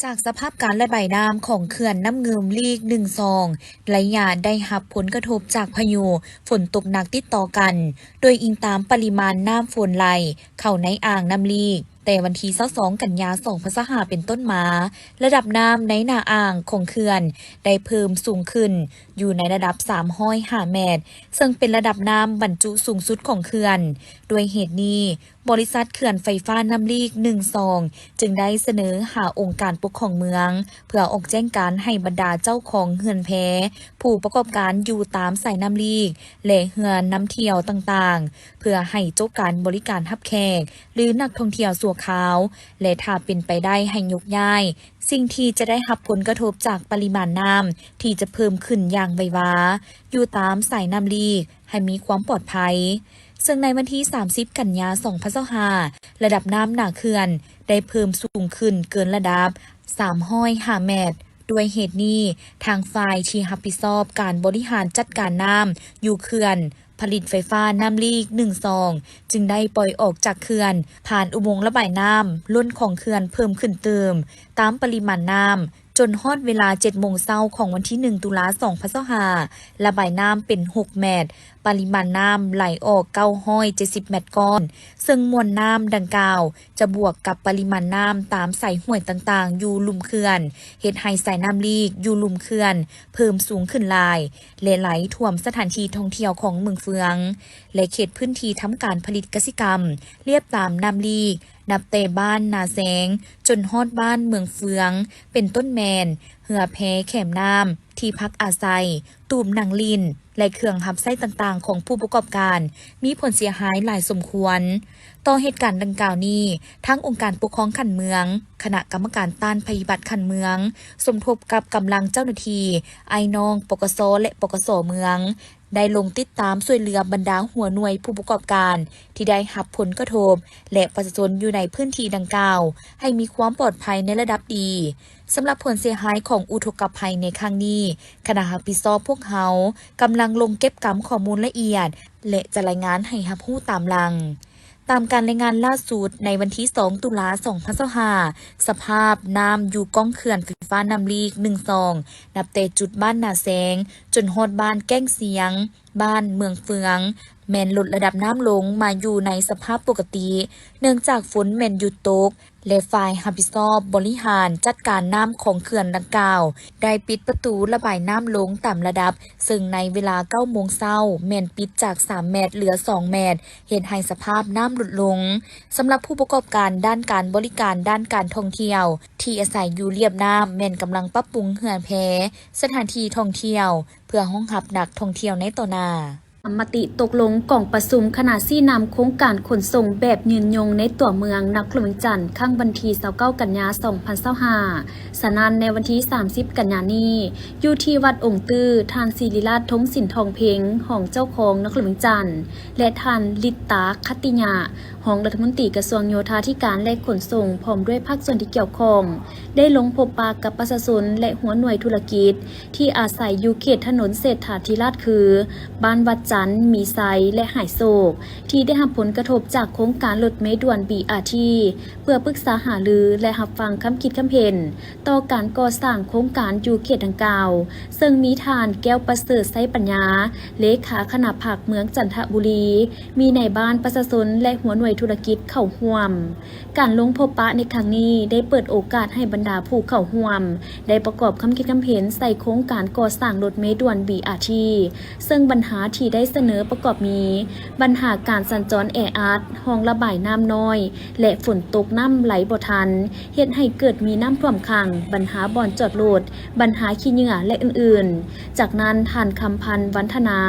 ຈາກສະພາບການລະບາຍນ້ຳຂອງເຂື່ອນນ້ຳງື່ມລີກໜຶ່ງສອງ ໄລຍະໄດ້ຮັບຜົນກະທົບຈາກພາຍຸຝົນຕົກໜັກຕິດຕໍ່ກັນ, ໂດຍອີງຕາມປະລິມານນ້ຳຝົນໄຫຼເຂົ້າໃນອ່າງນ້ຳລີກ ແຕ່ວັນທີຊາວສອງ ກັນຍາ ສອງພັນຊາວຫ້າ ເປັນຕົ້ນມາ, ລະດັບນ້ຳໃນໜ້າອ່າງຂອງເຂື່ອນໄດ້ເພີ່ມສູງຂຶ້ນຢູ່ໃນລະດັບສາມຮ້ອຍຫ້າແມັດ, ເຊິ່ງເປັນລະດັບນ້ຳບັນຈຸສູງສຸດຂອງເຂື່ອນ. ດ້ວຍເຫດນີ້, ບໍລິສັດເຂື່ອນໄຟຟ້ານ້ຳລີກໜຶ່ງສອງ ຈຶ່ງໄດ້ສະເໜີຫາອົງການປົກຄອງເມືອງ ເພື່ອອອກແຈ້ງການໃຫ້ບັນດາເຈົ້າຂອງເຮືອນແພ, ຜູ້ປະກອບການຢູ່ຕາມສາຍນ້ຳລີກ ແລະ ເຮືອນຳທ່ຽວຕ່າງໆ ເພື່ອໃຫ້ໂຈະການບໍລິການຮັບແຂກ ຫຼື ນັກທ່ອງທ່ຽວຊົ່ວຄາວ ແລະ ຖ້າເປັນໄປໄດ້ໃຫ້ຍົກຍ້າຍສິ່ງທີ່ຈະໄດ້ຮັບຜົນກະທົບຈາກປະລິມານນ້ຳທີ່ຈະເພີ່ມຂຶ້ນຢ່າງໄວວາ ຢູ່ຕາມສາຍນ້ຳລີກ ໃຫ້ມີຄວາມປອດໄພ. ເຊິ່ງໃນວັນທີສາມສິບ ກັນຍາ ສອງພັນຊາວຫ້າ ລະດັບນ້ຳໜ້າເຂື່ອນໄດ້ເພີ່ມສູງຂຶ້ນເກີນລະດັບສາມຮ້ອຍຫ້າແມັດ. ດ້ວຍເຫດນີ້, ທາງຝ່າຍທີ່ຮັບຜິດຊອບການບໍລິຫານຈັດການນ້ຳຢູ່ເຂື່ອນຜະລິດໄຟຟ້ານ້ຳລີກໜຶ່ງສອງ ຈຶ່ງໄດ້ປ່ອຍອອກຈາກເຂື່ອນ ຜ່ານອຸໂມງລະບາຍນ້ຳລົ້ນຂອງເຂື່ອນເພີ່ມຂຶ້ນຕື່ມ ຕາມປະລິມານນ້ຳ ຈົນຮອດເວລາເຈັດໂມງເຊົ້າຂອງວັນທີໜຶ່ງ ຕຸລາ ສອງພັນຊາວຫ້າ ລະບາຍນ້ຳເປັນຫົກແມັດ, ປະລິມານນ້ຳໄຫຼອອກເກົ້າຮ້ອຍເຈັດສິບແມັດກ້ອນ, ເຊິ່ງມວນນ້ຳດັ່ງກ່າວຈະບວກກັບປະລິມານນ້ຳຕາມສາຍຫ້ວຍຕ່າງໆຢູ່ລຸ່ມເຂື່ອນ, ເຮັດໃຫ້ສາຍນ້ຳລີກຢູ່ລຸ່ມເຂື່ອນເພີ່ມສູງຂຶ້ນຫຼາຍ ແລະ ໄຫຼຖ້ວມສະຖານທີ່ທ່ອງທ່ຽວຂອງເມືອງເຟືອງ ແລະ ເຂດພື້ນທີ່ທຳການຜະລິດກະສິກຳ ລຽບຕາມນ້ຳລີກ ນັບແຕ່ບ້ານນາແຊງ ຈົນຮອດບ້ານເມືອງເຟືອງ ເປັນຕົ້ນແມ່ນ ເຮືອແພແຄມນ້ຳ, ທີ່ພັກອາໄສ, ຕູບນັ່ງຫຼິ້ນ ແລະ ເຄື່ອງຮັບໃຊ້ຕ່າງໆຂອງຜູ້ປະກອບການ ມີຜົນເສຍຫາຍຫຼາຍສົມຄວນ. ຕໍ່ເຫດການດັ່ງກ່າວນີ້, ທາງອົງການປົກຄອງຂັ້ນເມືອງ, ຄະນະກຳມະການຕ້ານໄພພິບັດຂັ້ນເມືອງ, ສົມທົບກັບກຳລັງເຈົ້າໜ້າທີ່, ອ້າຍນ້ອງ ປກສ ແລະ ປກສ ເມືອງ, ໄດ້ລົງຕິດຕາມຊ່ວຍເຫຼືອບັນດາຫົວໜ່ວຍຜູ້ປະກອບການທີ່ໄດ້ຮັບຜົນກະທົບ ແລະ ປະຊາຊົນຢູ່ໃນພື້ນທີ່ດັ່ງກ່າວ ໃຫ້ມີຄວາມປອດໄພໃນລະດັບດີ. ສຳລັບຜົນເສຍຫາຍຂອງອຸທົກກະໄພໃນຄັ້ງນີ້, ຄະນະຮັບຜິດຊອບພວກເຮົາກຳລັງລົງເກັບກຳຂໍ້ມູນລະອຽດ ແລະ ຈະລາຍງານໃຫ້ຮັບຮູ້ຕາມຫຼັງ. ຕາມການລາຍງານລ່າສຸດ, ໃນວັນທີສອງ ຕຸລາ ສອງພັນຊາວຫ້າ ສະພາບນ້ຳຢູ່ກ້ອງເຂື່ອນໄຟຟ້ານ້ຳລີກໜຶ່ງສອງ ນັບແຕ່ຈຸດບ້ານນາແຊງ ຈົນຮອດບ້ານແກ້ງຊຽງ, ບ້ານເມືອງເຟືອງ ແມ່ນລົດລະດັບນ້ຳລົງມາຢູ່ໃນສະພາບປົກກະຕິ ເນື່ອງຈາກຝົນແມ່ນຢຸດຕົກ ແລະ ຝ່າຍຮັບຜິດຊອບບໍລິຫານຈັດການນ້ຳຂອງເຂື່ອນດັ່ງກ່າວ ໄດ້ປິດປະຕູລະບາຍນ້ຳລົງຕາມລະດັບ, ເຊິ່ງໃນເວລາເກົ້າໂມງເຊົ້າແມ່ນປິດຈາກສາມແມັດເຫຼືອສອງແມັດ, ເຮັດໃຫ້ສະພາບນ້ຳຫຼຸດລົງ. ສຳລັບຜູ້ປະກອບການດ້ານການບໍລິການດ້ານການທ່ອງທ່ຽວ ທີ່ອາໄສຢູ່ລຽບນ້ຳ ແມ່ນກຳລັງປັບປຸງເຮືອນແພ, ສະຖານທີ່ທ່ອງທ່ຽວ ເພື່ອຮອງຮັບນັກທ່ອງທ່ຽວໃນຕໍ່ໜ້າ. ມະຕິຕົກລົງກອງປະຊຸມຄະນະຊີ້ນຳໂຄງການຂົນສົ່ງແບບຍືນຍົງໃນຕົວເມືອງນະຄອນຫຼວງວຽງຈັນ ຄັ້ງວັນທີຊາວເກົ້າ ກັນຍາ ສອງພັນຊາວຫ້າ. ສະນັ້ນ, ໃນວັນທີສາມສິບ ກັນຍານີ້, ຢູ່ທີ່ວັດອົງຕື້, ທ່ານ ສິລິລາດ ທົງສິນ ທອງເພັງ ຮອງເຈົ້າຄອງນະຄອນຫຼວງວຽງຈັນ ແລະ ທ່ານ ລິດຕາ ຂັດຕິຍະ ຮອງລັດຖະມົນຕີກະຊວງໂຍທາທິການ ແລະ ຂົນສົ່ງ ພ້ອມດ້ວຍພາກສ່ວນທີ່ກ່ຽວຂ້ອງ ໄດ້ລົງພົບປະກັບປະຊາຊົນ ແລະ ຫົວໜ່ວຍທຸລະກິດ ທີ່ອາໄສຢູ່ເຂດຖະໜົນເສດຖາທິລາດ ຄື ບ້ານວັດຈັນ, ມີໄຊ ແລະ ຫາຍໂສກ ທີ່ໄດ້ຮັບຜົນກະທົບຈາກໂຄງການລົດເມດ່ວນ ບີອາທີ ເພື່ອປຶກສາຫາລື ແລະ ຮັບຟັງຄຳຄິດຄຳເຫັນຕໍ່ການກໍ່ສ້າງໂຄງການຢູ່ເຂດດັ່ງກ່າວ, ເຊິ່ງມີທ່ານ ແກ້ວປະເສີດ ໄຊປັນຍາ ເລຂາຄະນະພັກເມືອງຈັນທະບູລີ, ມີນາຍບ້ານ, ປະຊາຊົນ ແລະ ຫົວໜ່ວຍທຸລະກິດເຂົ້າຮ່ວມ. ການລົງພົບປະໃນຄັ້ງນີ້ໄດ້ເປີດໂອກາດໃຫ້ບັນດາຜູ້ເຂົ້າຮ່ວມ ໄດ້ປະກອບຄຳຄິດຄຳເຫັນໃສ່ໂຄງການກໍ່ສ້າງລົດເມດ່ວນ ບີອາທີ ເຊິ່ງບັນຫາທີ່ໄດ້ສະເໜີປະກອບມີ ບັນຫາການສັນຈອນແອອັດ, ຮ່ອງລະບາຍນ້ຳນ້ອຍ ແລະ ຝົນຕົກນ້ຳໄຫຼບໍ່ທັນ, ເຮັດໃຫ້ເກີດມີນ້ຳຖ້ວມຂັງ, ບັນຫາບ່ອນຈອດລົດ, ບັນຫາຂີ້ເຫຍື້ອ ແລະ ອື່ນໆ. ຈາກນັ້ນ, ທ່ານ ຄຳພັນ ວັນທະນາ,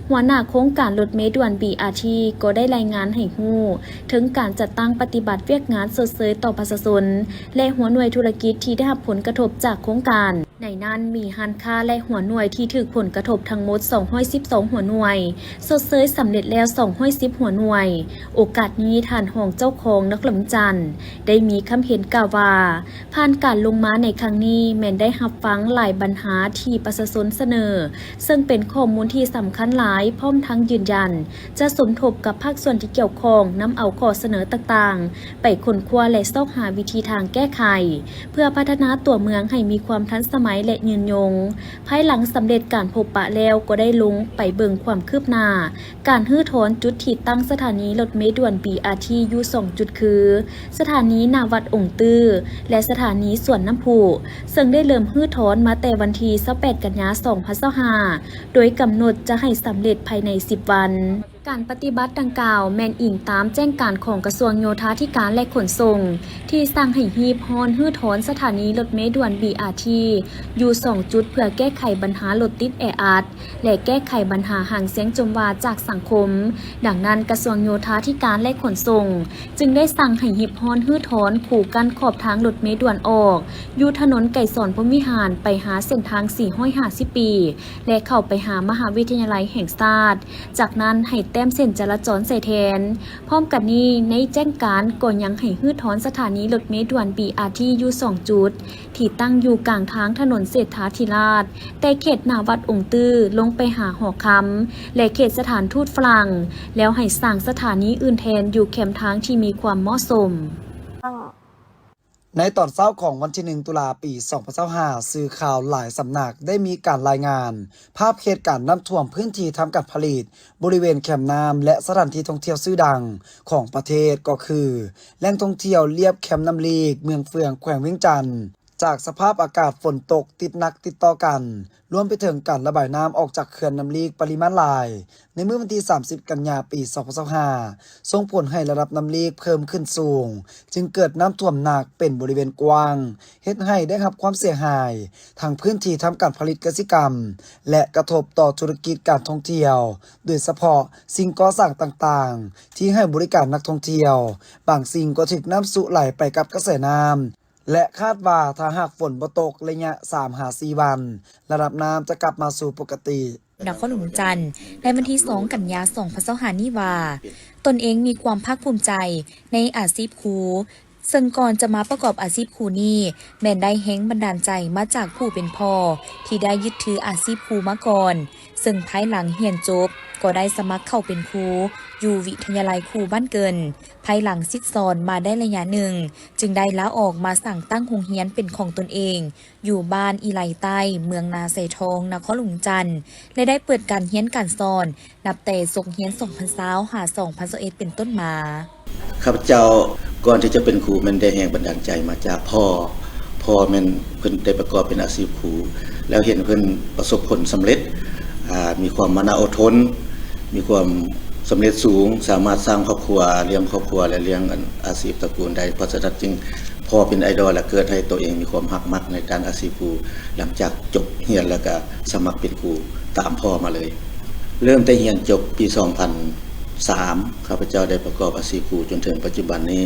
ຫົວໜ້າໂຄງການລົດເມດ່ວນ ບີອາທີ ກໍໄດ້ລາຍງານໃຫ້ຮູ້ເຖິງການຈັດຕັ້ງປະຕິບັດວຽກງານຊົດເຊີຍຕໍ່ປະຊາຊົນ ແລະ ຫົວໜ່ວຍທຸລະກິດທີ່ໄດ້ຮັບຜົນກະທົບຈາກໂຄງການ. ໃນນັ້ນມີຮ້ານຄ້າ ແລະ ຫົວໜ່ວຍທີ່ຖືກຜົນກະທົບທັງໝົດສອງຮ້ອຍສິບສອງຫົວໜ່ວຍ, ຊົດເຊີຍສຳເລັດແລ້ວສອງຮ້ອຍສິບຫົວໜ່ວຍ. ໂອກາດນີ້ ທ່ານຮອງເຈົ້າຄອງນະຄອນຫຼວງວຽງຈັນ ໄດ້ມີຄຳເຫັນກ່າວວ່າ, ຜ່ານການລົງມາໃນຄັ້ງນີ້ ແມ່ນໄດ້ຮັບຟັງຫຼາຍບັນຫາທີ່ປະຊາຊົນສະເໜີ, ເຊິ່ງເປັນຂໍ້ມູນທີ່ສຳຄັນຫຼາຍ, ພ້ອມທັງຢືນຢັນຈະສົມທົບກັບພາກສ່ວນທີ່ກ່ຽວຂ້ອງ, ນຳເອົາຂໍ້ສະເໜີຕ່າງໆ ໄປຄົ້ນຄວ້າ ແລະ ຊອກຫາວິທີທາງແກ້ໄຂ ເພື່ອພັດທະນາຕົວເມືອງໃຫ້ມີຄວາມທັນສະໄໝ ແລະ ຍືນຍົງ. ພາຍຫຼັງສຳເລັດການພົບປະແລ້ວ ກໍໄດ້ລົງໄປເບິ່ງຄວາມຄືບໜ້າ ການຮື້ຖອນຈຸດທີ່ຕັ້ງສະຖານີລົດເມດ່ວນ ບີອາທີ ຢູ່ສອງຈຸດ ຄື ສະຖານີໜ້າວັດອົງຕື້ ແລະ ສະຖານີສວນນ້ຳພຸ, ເຊິ່ງໄດ້ເລີ່ມຮື້ຖອນມາແຕ່ວັນທີຊາວແປດ ກັນຍາ ສອງພັນຊາວຫ້າ ໂດຍກຳນົດຈະໃຫ້ສຳເລັດພາຍໃນສິບວັນ. ການປະຕິບັດດັ່ງກ່າວແມ່ນອີງຕາມແຈ້ງການຂອງກະຊວງໂຍທາທິການ ແລະ ຂົນສົ່ງ ທີ່ສັ່ງໃຫ້ຮີບຮ້ອນຮື້ຖອນສະຖານີລົດເມດ່ວນ ບີອາທີ ຢູ່ສອງຈຸດ ເພື່ອແກ້ໄຂບັນຫາລົດຕິດແອອັດ ແລະ ແກ້ໄຂບັນຫາຫາງຊຽງຈົ່ມວ່າຈາກສັງຄົມ. ດັ່ງນັ້ນ, ກະຊວງໂຍທາທິການ ແລະ ຂົນສົ່ງ ຈຶ່ງໄດ້ສັ່ງໃຫ້ຮີບຮ້ອນຮື້ຖອນຄູກັ້ນຂອບທາງລົດເມດ່ວນອອກ ຢູ່ຖະໜົນໄກສອນພົມວິຫານ ໄປຫາເສັ້ນທາງສີ່ຮ້ອຍຫ້າສິບປີ ແລະ ເຂົ້າໄປຫາມະຫາວິທະຍາໄລແຫ່ງຊາດ, ຈາກນັ້ນໃຫ້ແຕ້ມເສັ້ນຈະລາຈອນໃສ່ແທນ. ພ້ອມກັນນີ້, ໃນແຈ້ງການກໍຍັງໃຫ້ຮື້ຖອນສະຖານີລົດເມດ່ວນ ບີອາທີ ຢູ່ສອງຈຸດ ທີ່ຕັ້ງຢູ່ກາງທາງຖະໜົນເສດຖາທິລາດ, ແຕ່ເຂດໜ້າວັດອົງຕື້ລົງໄປຫາຫໍຄຳ ແລະ ເຂດສະຖານທູດຝຣັ່ງ, ແລ້ວໃຫ້ສ້າງສະຖານີອື່ນແທນຢູ່ແຄມທາງທີ່ມີຄວາມເໝາະສົມ. ໃນຕອນເຊົ້າຂອງວັນທີໜຶ່ງ ຕຸລາ ປີສອງພັນຊາວຫ້າ ສື່ຂ່າວຫຼາຍສຳນັກໄດ້ມີການລາຍງານພາບເຫດການນ້ຳຖ້ວມພື້ນທີ່ທຳການຜະລິດ ບໍລິເວນແຄມນ້ຳ ແລະ ສະຖານທີ່ທ່ອງທ່ຽວຊື່ດັງຂອງປະເທດ ກໍຄື ແຫຼ່ງທ່ອງທ່ຽວລຽບແຄມນ້ຳລີກ ເມືອງເຟືອງ ແຂວງວຽງຈັນ. ຈາກສະພາບອາກາດຝົນຕົກຕິດໜັກຕິດຕໍ່ກັນ, ລວມໄປເຖິງການລະບາຍນ້ຳອອກຈາກເຂື່ອນນ້ຳລີກປະລິມານຫຼາຍ ໃນມື້ວັນທີສາມສິບ ກັນຍາ ປີສອງພັນຊາວຫ້າ ສົ່ງຜົນໃຫ້ລະດັບນ້ຳລີກເພີ່ມຂຶ້ນສູງ, ຈຶ່ງເກີດນ້ຳຖ້ວມໜັກເປັນບໍລິເວນກວ້າງ, ເຮັດໃຫ້ໄດ້ຮັບຄວາມເສຍຫາຍທັງພື້ນທີ່ທຳການຜະລິດກະສິກຳ ແລະ ກະທົບຕໍ່ທຸລະກິດການທ່ອງທ່ຽວ, ໂດຍສະເພາະສິ່ງກໍ່ສ້າງຕ່າງໆ ທີ່ໃຫ້ບໍລິການນັກທ່ອງທ່ຽວ, ບາງສິ່ງກໍຖືກນ້ຳຊຸໄຫຼໄປກັບກະແສນ້ຳ ແລະ ຄາດວ່າຖ້າຫາກຝົນບໍ່ຕົກໄລຍະສາມຫາສີ່ວັນ, ລະດັບນ້ຳຈະກັບມາສູ່ປົກກະຕິ. ນະຄອນຫຼວງວຽງຈັນ ໃນວັນທີສອງ ກັນຍາ ສອງພັນຊາວຫ້ານີ້ວ່າ, ຕົນເອງມີຄວາມພາກພູມໃຈໃນອາຊີບຄູ, ເຊິ່ງກ່ອນຈະມາປະກອບອາຊີບຄູນີ້ ແມ່ນໄດ້ແຮງບັນດານໃຈມາຈາກຜູ້ເປັນພໍ່ທີ່ໄດ້ຍຶດຖືອາຊີບຄູມາກ່ອນ, ເຊິ່ງພາຍຫຼັງຮຽນຈົບກໍໄດ້ສະໝັກເຂົ້າເປັນຄູຢູ່ວິທະຍາໄລຄູບ້ານເກີນ. ພາຍຫຼັງສິດສອນມາໄດ້ໄລຍະໜຶ່ງ, ຈຶ່ງໄດ້ລາອອກມາສ້າງຕັ້ງໂຮງຮຽນເປັນຂອງຕົນເອງ ຢູ່ບ້ານອີໄລໃຕ້ ເມືອງນາຊາຍທອງ ນະຄອນຫຼວງວຽງຈັນ ແລະ ໄດ້ເປີດການຮຽນການສອນ ນັບແຕ່ສົກຮຽນສອງພັນຊາວ ຫາ ສອງພັນຊາວເອັດ ເປັນຕົ້ນມາ. ຂ້າພະເຈົ້າ ກ່ອນທີ່ຈະເປັນຄູ ແມ່ນໄດ້ແຮງບັນດານໃຈມາຈາກພໍ່. ພໍ່ແມ່ນເພິ່ນໄດ້ປະກອບເປັນອາຊີບຄູ ແລ້ວເຫັນເພິ່ນປະສົບຜົນສຳເລັດ, ອາ, ມີຄວາມມານະອົດທົນ, ມີຄວາມສຳເລັດສູງ, ສາມາດສ້າງຄອບຄົວ, ລ້ຽງຄອບຄົວ ແລະ ລ້ຽງ ອັນ ອາຊີບຕະກູນໄດ້. ເພາະສະນັ້ນຈຶ່ງ ພໍເປັນໄອດອລ ແລະ ເກີດໃຫ້ຕົວເອງມີຄວາມຮັກມັກໃນດ້ານອາຊີບຄູ ຫຼັງຈາກຈົບຮຽນແລ້ວກະສະໝັກເປັນຄູຕາມພໍ່ມາເລີຍ. ເລີ່ມແຕ່ຮຽນຈົບປີສອງພັນສາມ ຂ້າພະເຈົ້າໄດ້ປະກອບອາຊີບຄູຈົນເຖິງປັດຈຸບັນນີ້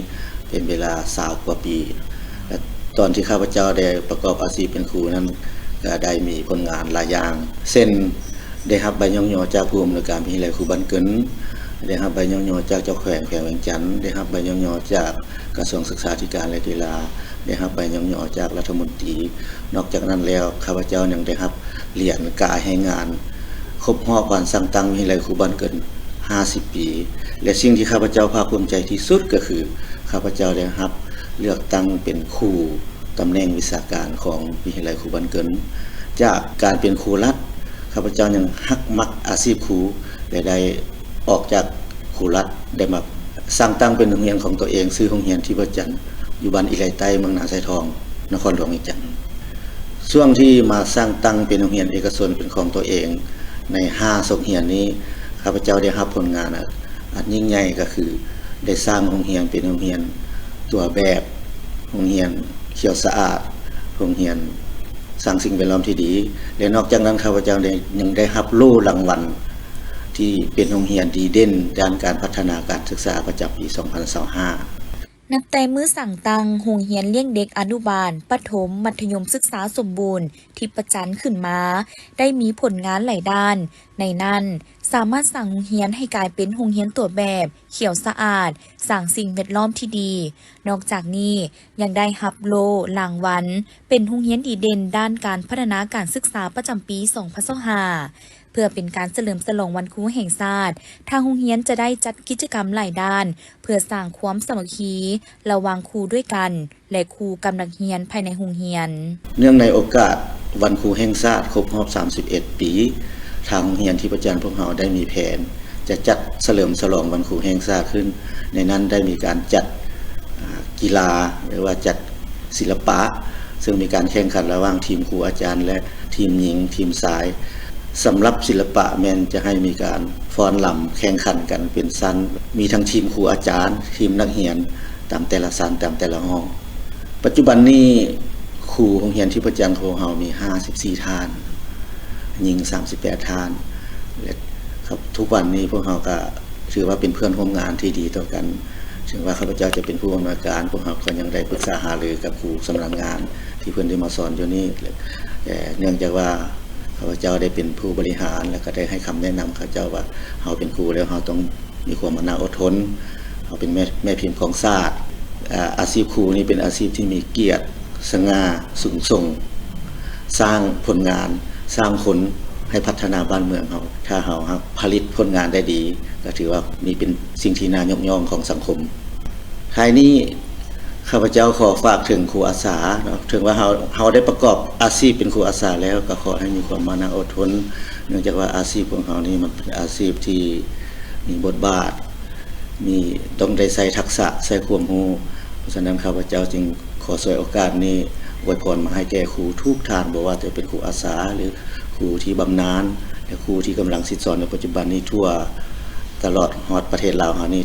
ເປັນເວລາຊາວກວ່າປີ ແລະ ຕອນທີ່ຂ້າພະເຈົ້າໄດ້ປະກອບອາຊີບເປັນຄູນັ້ນ ກະໄດ້ມີຜົນງານຫຼາຍຢ່າງ ເຊັ່ນ ໄດ້ຮັບໃບຍ້ອງຍໍຈາກຜູ້ອຳນວຍການວິທະຍາໄລຄູບ້ານເກີນ, ໄດ້ຮັບໃບຍ້ອງຍໍຈາກເຈົ້າແຂວງແຂວງວຽງຈັນ, ໄດ້ຮັບໃບຍ້ອງຍໍຈາກກະຊວງສຶກສາທິການ ແລະ ກິລາ, ໄດ້ຮັບໃບຍ້ອງຍໍຈາກລັດຖະມົນຕີ. ນອກຈາກນັ້ນແລ້ວ, ຂ້າພະເຈົ້າຍັງໄດ້ຮັບຫຼຽນກາແຮງງານຄົບຮອບການສ້າງຕັ້ງວິທະຍາໄລຄູບ້ານເກີນຫ້າສິບປີ ແລະ ສິ່ງທີ່ຂ້າພະເຈົ້າພາກພູມໃຈທີ່ສຸດກໍຄື ຂ້າພະເຈົ້າໄດ້ຮັບເລືອກຕັ້ງເປັນຄູ ຕຳແໜ່ງວິຊາການຂອງວິທະຍາໄລຄູບ້ານເກີນ. ຈາກການເປັນຄູລັດ, ຂ້າພະເຈົ້າຍັງຮັກມັກອາຊີບຄູ ແລະ ໄດ້ອອກຈາກຄູລັດ ໄດ້ມາສ້າງຕັ້ງເປັນໂຮງຮຽນຂອງຕົວເອງ, ຊື່ໂຮງຮຽນທິບພະຈັນ ຢູ່ບ້ານອີໄລໃຕ້ ເມືອງນາຊາຍທອງ ນະຄອນຫຼວງວຽງຈັນ. ຊ່ວງທີ່ມາສ້າງຕັ້ງເປັນໂຮງຮຽນເອກະຊົນເປັນຂອງຕົວເອງໃນຫ້າສົກຮຽນນີ້, ຂ້າພະເຈົ້າໄດ້ຮັບຜົນງານ ອັນຍິ່ງໃຫຍ່ກໍຄືໄດ້ສ້າງໂຮງຮຽນເປັນໂຮງຮຽນຕົວແບບ, ໂຮງຮຽນຂຽວສະອາດ, ໂຮງຮຽນສ້າງສິ່ງແວດລ້ອມທີ່ດີ ແລະ ນອກຈາກນັ້ນ ຂ້າພະເຈົ້າໄດ້ ຍັງໄດ້ຮັບໂລ່ລາງວັນທີ່ເປັນໂຮງຮຽນດີເດັ່ນດ້ານການພັດທະນາການສຶກສາປະຈຳປີສອງພັນຊາວຫ້າ. ນັບແຕ່ມື້ສ້າງຕັ້ງໂຮງຮຽນລ້ຽງເດັກອະນຸບານ, ປະຖົມ, ມັດທະຍົມສຶກສາສົມບູນທິບປະຈັນຂຶ້ນມາ ໄດ້ມີຜົນງານຫຼາຍດ້ານ, ໃນນັ້ນສາມາດສ້າງໂຮງຮຽນໃຫ້ກາຍເປັນໂຮງຮຽນຕົວແບບ, ຂຽວສະອາດ, ສ້າງສິ່ງແວດລ້ອມທີ່ດີ. ນອກຈາກນີ້ຍັງໄດ້ຮັບໂລ່ລາງວັນເປັນໂຮງຮຽນດີເດັ່ນດ້ານການພັດທະນາການສຶກສາປະຈຳປີສອງພັນຊາວຫ້າ. ເພື່ອເປັນການສະເຫຼີມສະຫຼອງວັນຄູແຫ່ງຊາດ, ທາງໂຮງຮຽນຈະໄດ້ຈັດກິດຈະກຳຫຼາຍດ້ານ ເພື່ອສ້າງຄວາມສາມັກຄີລະຫວ່າງຄູດ້ວຍກັນ ແລະ ຄູກັບນັກຮຽນພາຍໃນໂຮງຮຽນ. ເນື່ອງໃນໂອກາດວັນຄູແຫ່ງຊາດຄົບຮອບສາມສິບເອັດປີ, ທາງໂຮງຮຽນທິບປະຈັນພວກເຮົາໄດ້ມີແຜນຈະຈັດສະເຫຼີມສະຫຼອງວັນຄູແຫ່ງຊາດຂຶ້ນ. ໃນນັ້ນໄດ້ມີການຈັດ ອາ ກິລາ ຫຼືວ່າຈັດ ສິລະປະ, ເຊິ່ງມີການແຂ່ງຂັນລະຫວ່າງທີມຄູອາຈານ ແລະ ທີມຍິງ, ທີມຊາຍ. ສຳລັບສິລະປະແມ່ນຈະໃຫ້ມີການຟ້ອນລຳແຂ່ງຂັນກັນເປັນຊັ້ນ, ມີທັງທີມຄູອາຈານ, ທີມນັກຮຽນຕາມແຕ່ລະຊັ້ນ, ຕາມແຕ່ລະຫ້ອງ. ປັດຈຸບັນນີ້ຄູໂຮງຮຽນທິບປະຈັນຂອງເຮົາມີຫ້າສິບສີ່ທ່ານ, ຍິງສາມສິບແປດທ່ານ ແລະ ທຸກວັນນີ້ພວກເຮົາກະ ຖືວ່າເປັນເພື່ອນຮ່ວມງານທີ່ດີຕໍ່ກັນ. ເຖິງວ່າຂ້າພະເຈົ້າຈະເປັນຜູ້ອຳນວຍການ, ພວກເຮົາກໍຍັງໄດ້ປຶກສາຫາລືກັບຄູຊຳນານງານທີ່ເພິ່ນໄດ້ມາສອນຢູ່ນີ້. ແຕ່ເນື່ອງຈາກວ່າຂ້າພະເຈົ້າໄດ້ເປັນຜູ້ບໍລິຫານ ແລ້ວກໍໄດ້ໃຫ້ຄຳແນະນຳເຂົາເຈົ້າວ່າ ເຮົາເປັນຄູແລ້ວ ເຮົາຕ້ອງມີຄວາມມານະອົດທົນ, ເຮົາເປັນແມ່ ແມ່ພິມຂອງຊາດ. ອາ ອາຊີບຄູນີ້ເປັນອາຊີບທີ່ມີກຽດ ສະຫງ່າ ສູງສົ່ງ, ສ້າງຜົນງານ, ສ້າງຄົນໃຫ້ພັດທະນາບ້ານເມືອງເຮົາ. ຖ້າເຮົາຫາກຜະລິດຜົນງານໄດ້ດີ, ກໍຖືວ່ານີ້ເປັນສິ່ງທີ່ໜ້າຍົກຍ້ອງຂອງສັງຄົມ. ທ້າຍນີ້ ຂ້າພະເຈົ້າຂໍຝາກເຖິງຄູອາສາເນາະ, ເຖິງວ່າເຮົາ ເຮົາໄດ້ປະກອບອາຊີບເປັນຄູອາສາແລ້ວ, ກໍຂໍໃຫ້ມີຄວາມມານະອົດທົນ, ເນື່ອງຈາກວ່າອາຊີບຂອງເຮົານີ້ມັນເປັນອາຊີບທີ່ມີບົດບາດ, ມີ ຕ້ອງໄດ້ໃຊ້ທັກສະ, ໃຊ້ຄວາມຮູ້. ເພາະສະນັ້ນ ຂ້າພະເຈົ້າຈຶ່ງ ຂໍສວຍໂອກາດນີ້ອວຍພອນມາໃຫ້ແກ່ຄູທຸກທ່ານ, ບໍ່ວ່າຈະເປັນຄູອາສາ ຫຼື ຄູທີ່ບຳນານ ແລະ ຄູທີ່ກຳລັງສິດສອນໃນປັດຈຸບັນນີ້ທົ່ວຕະຫຼອດຮອດປະເທດລາວເຮົານີ້,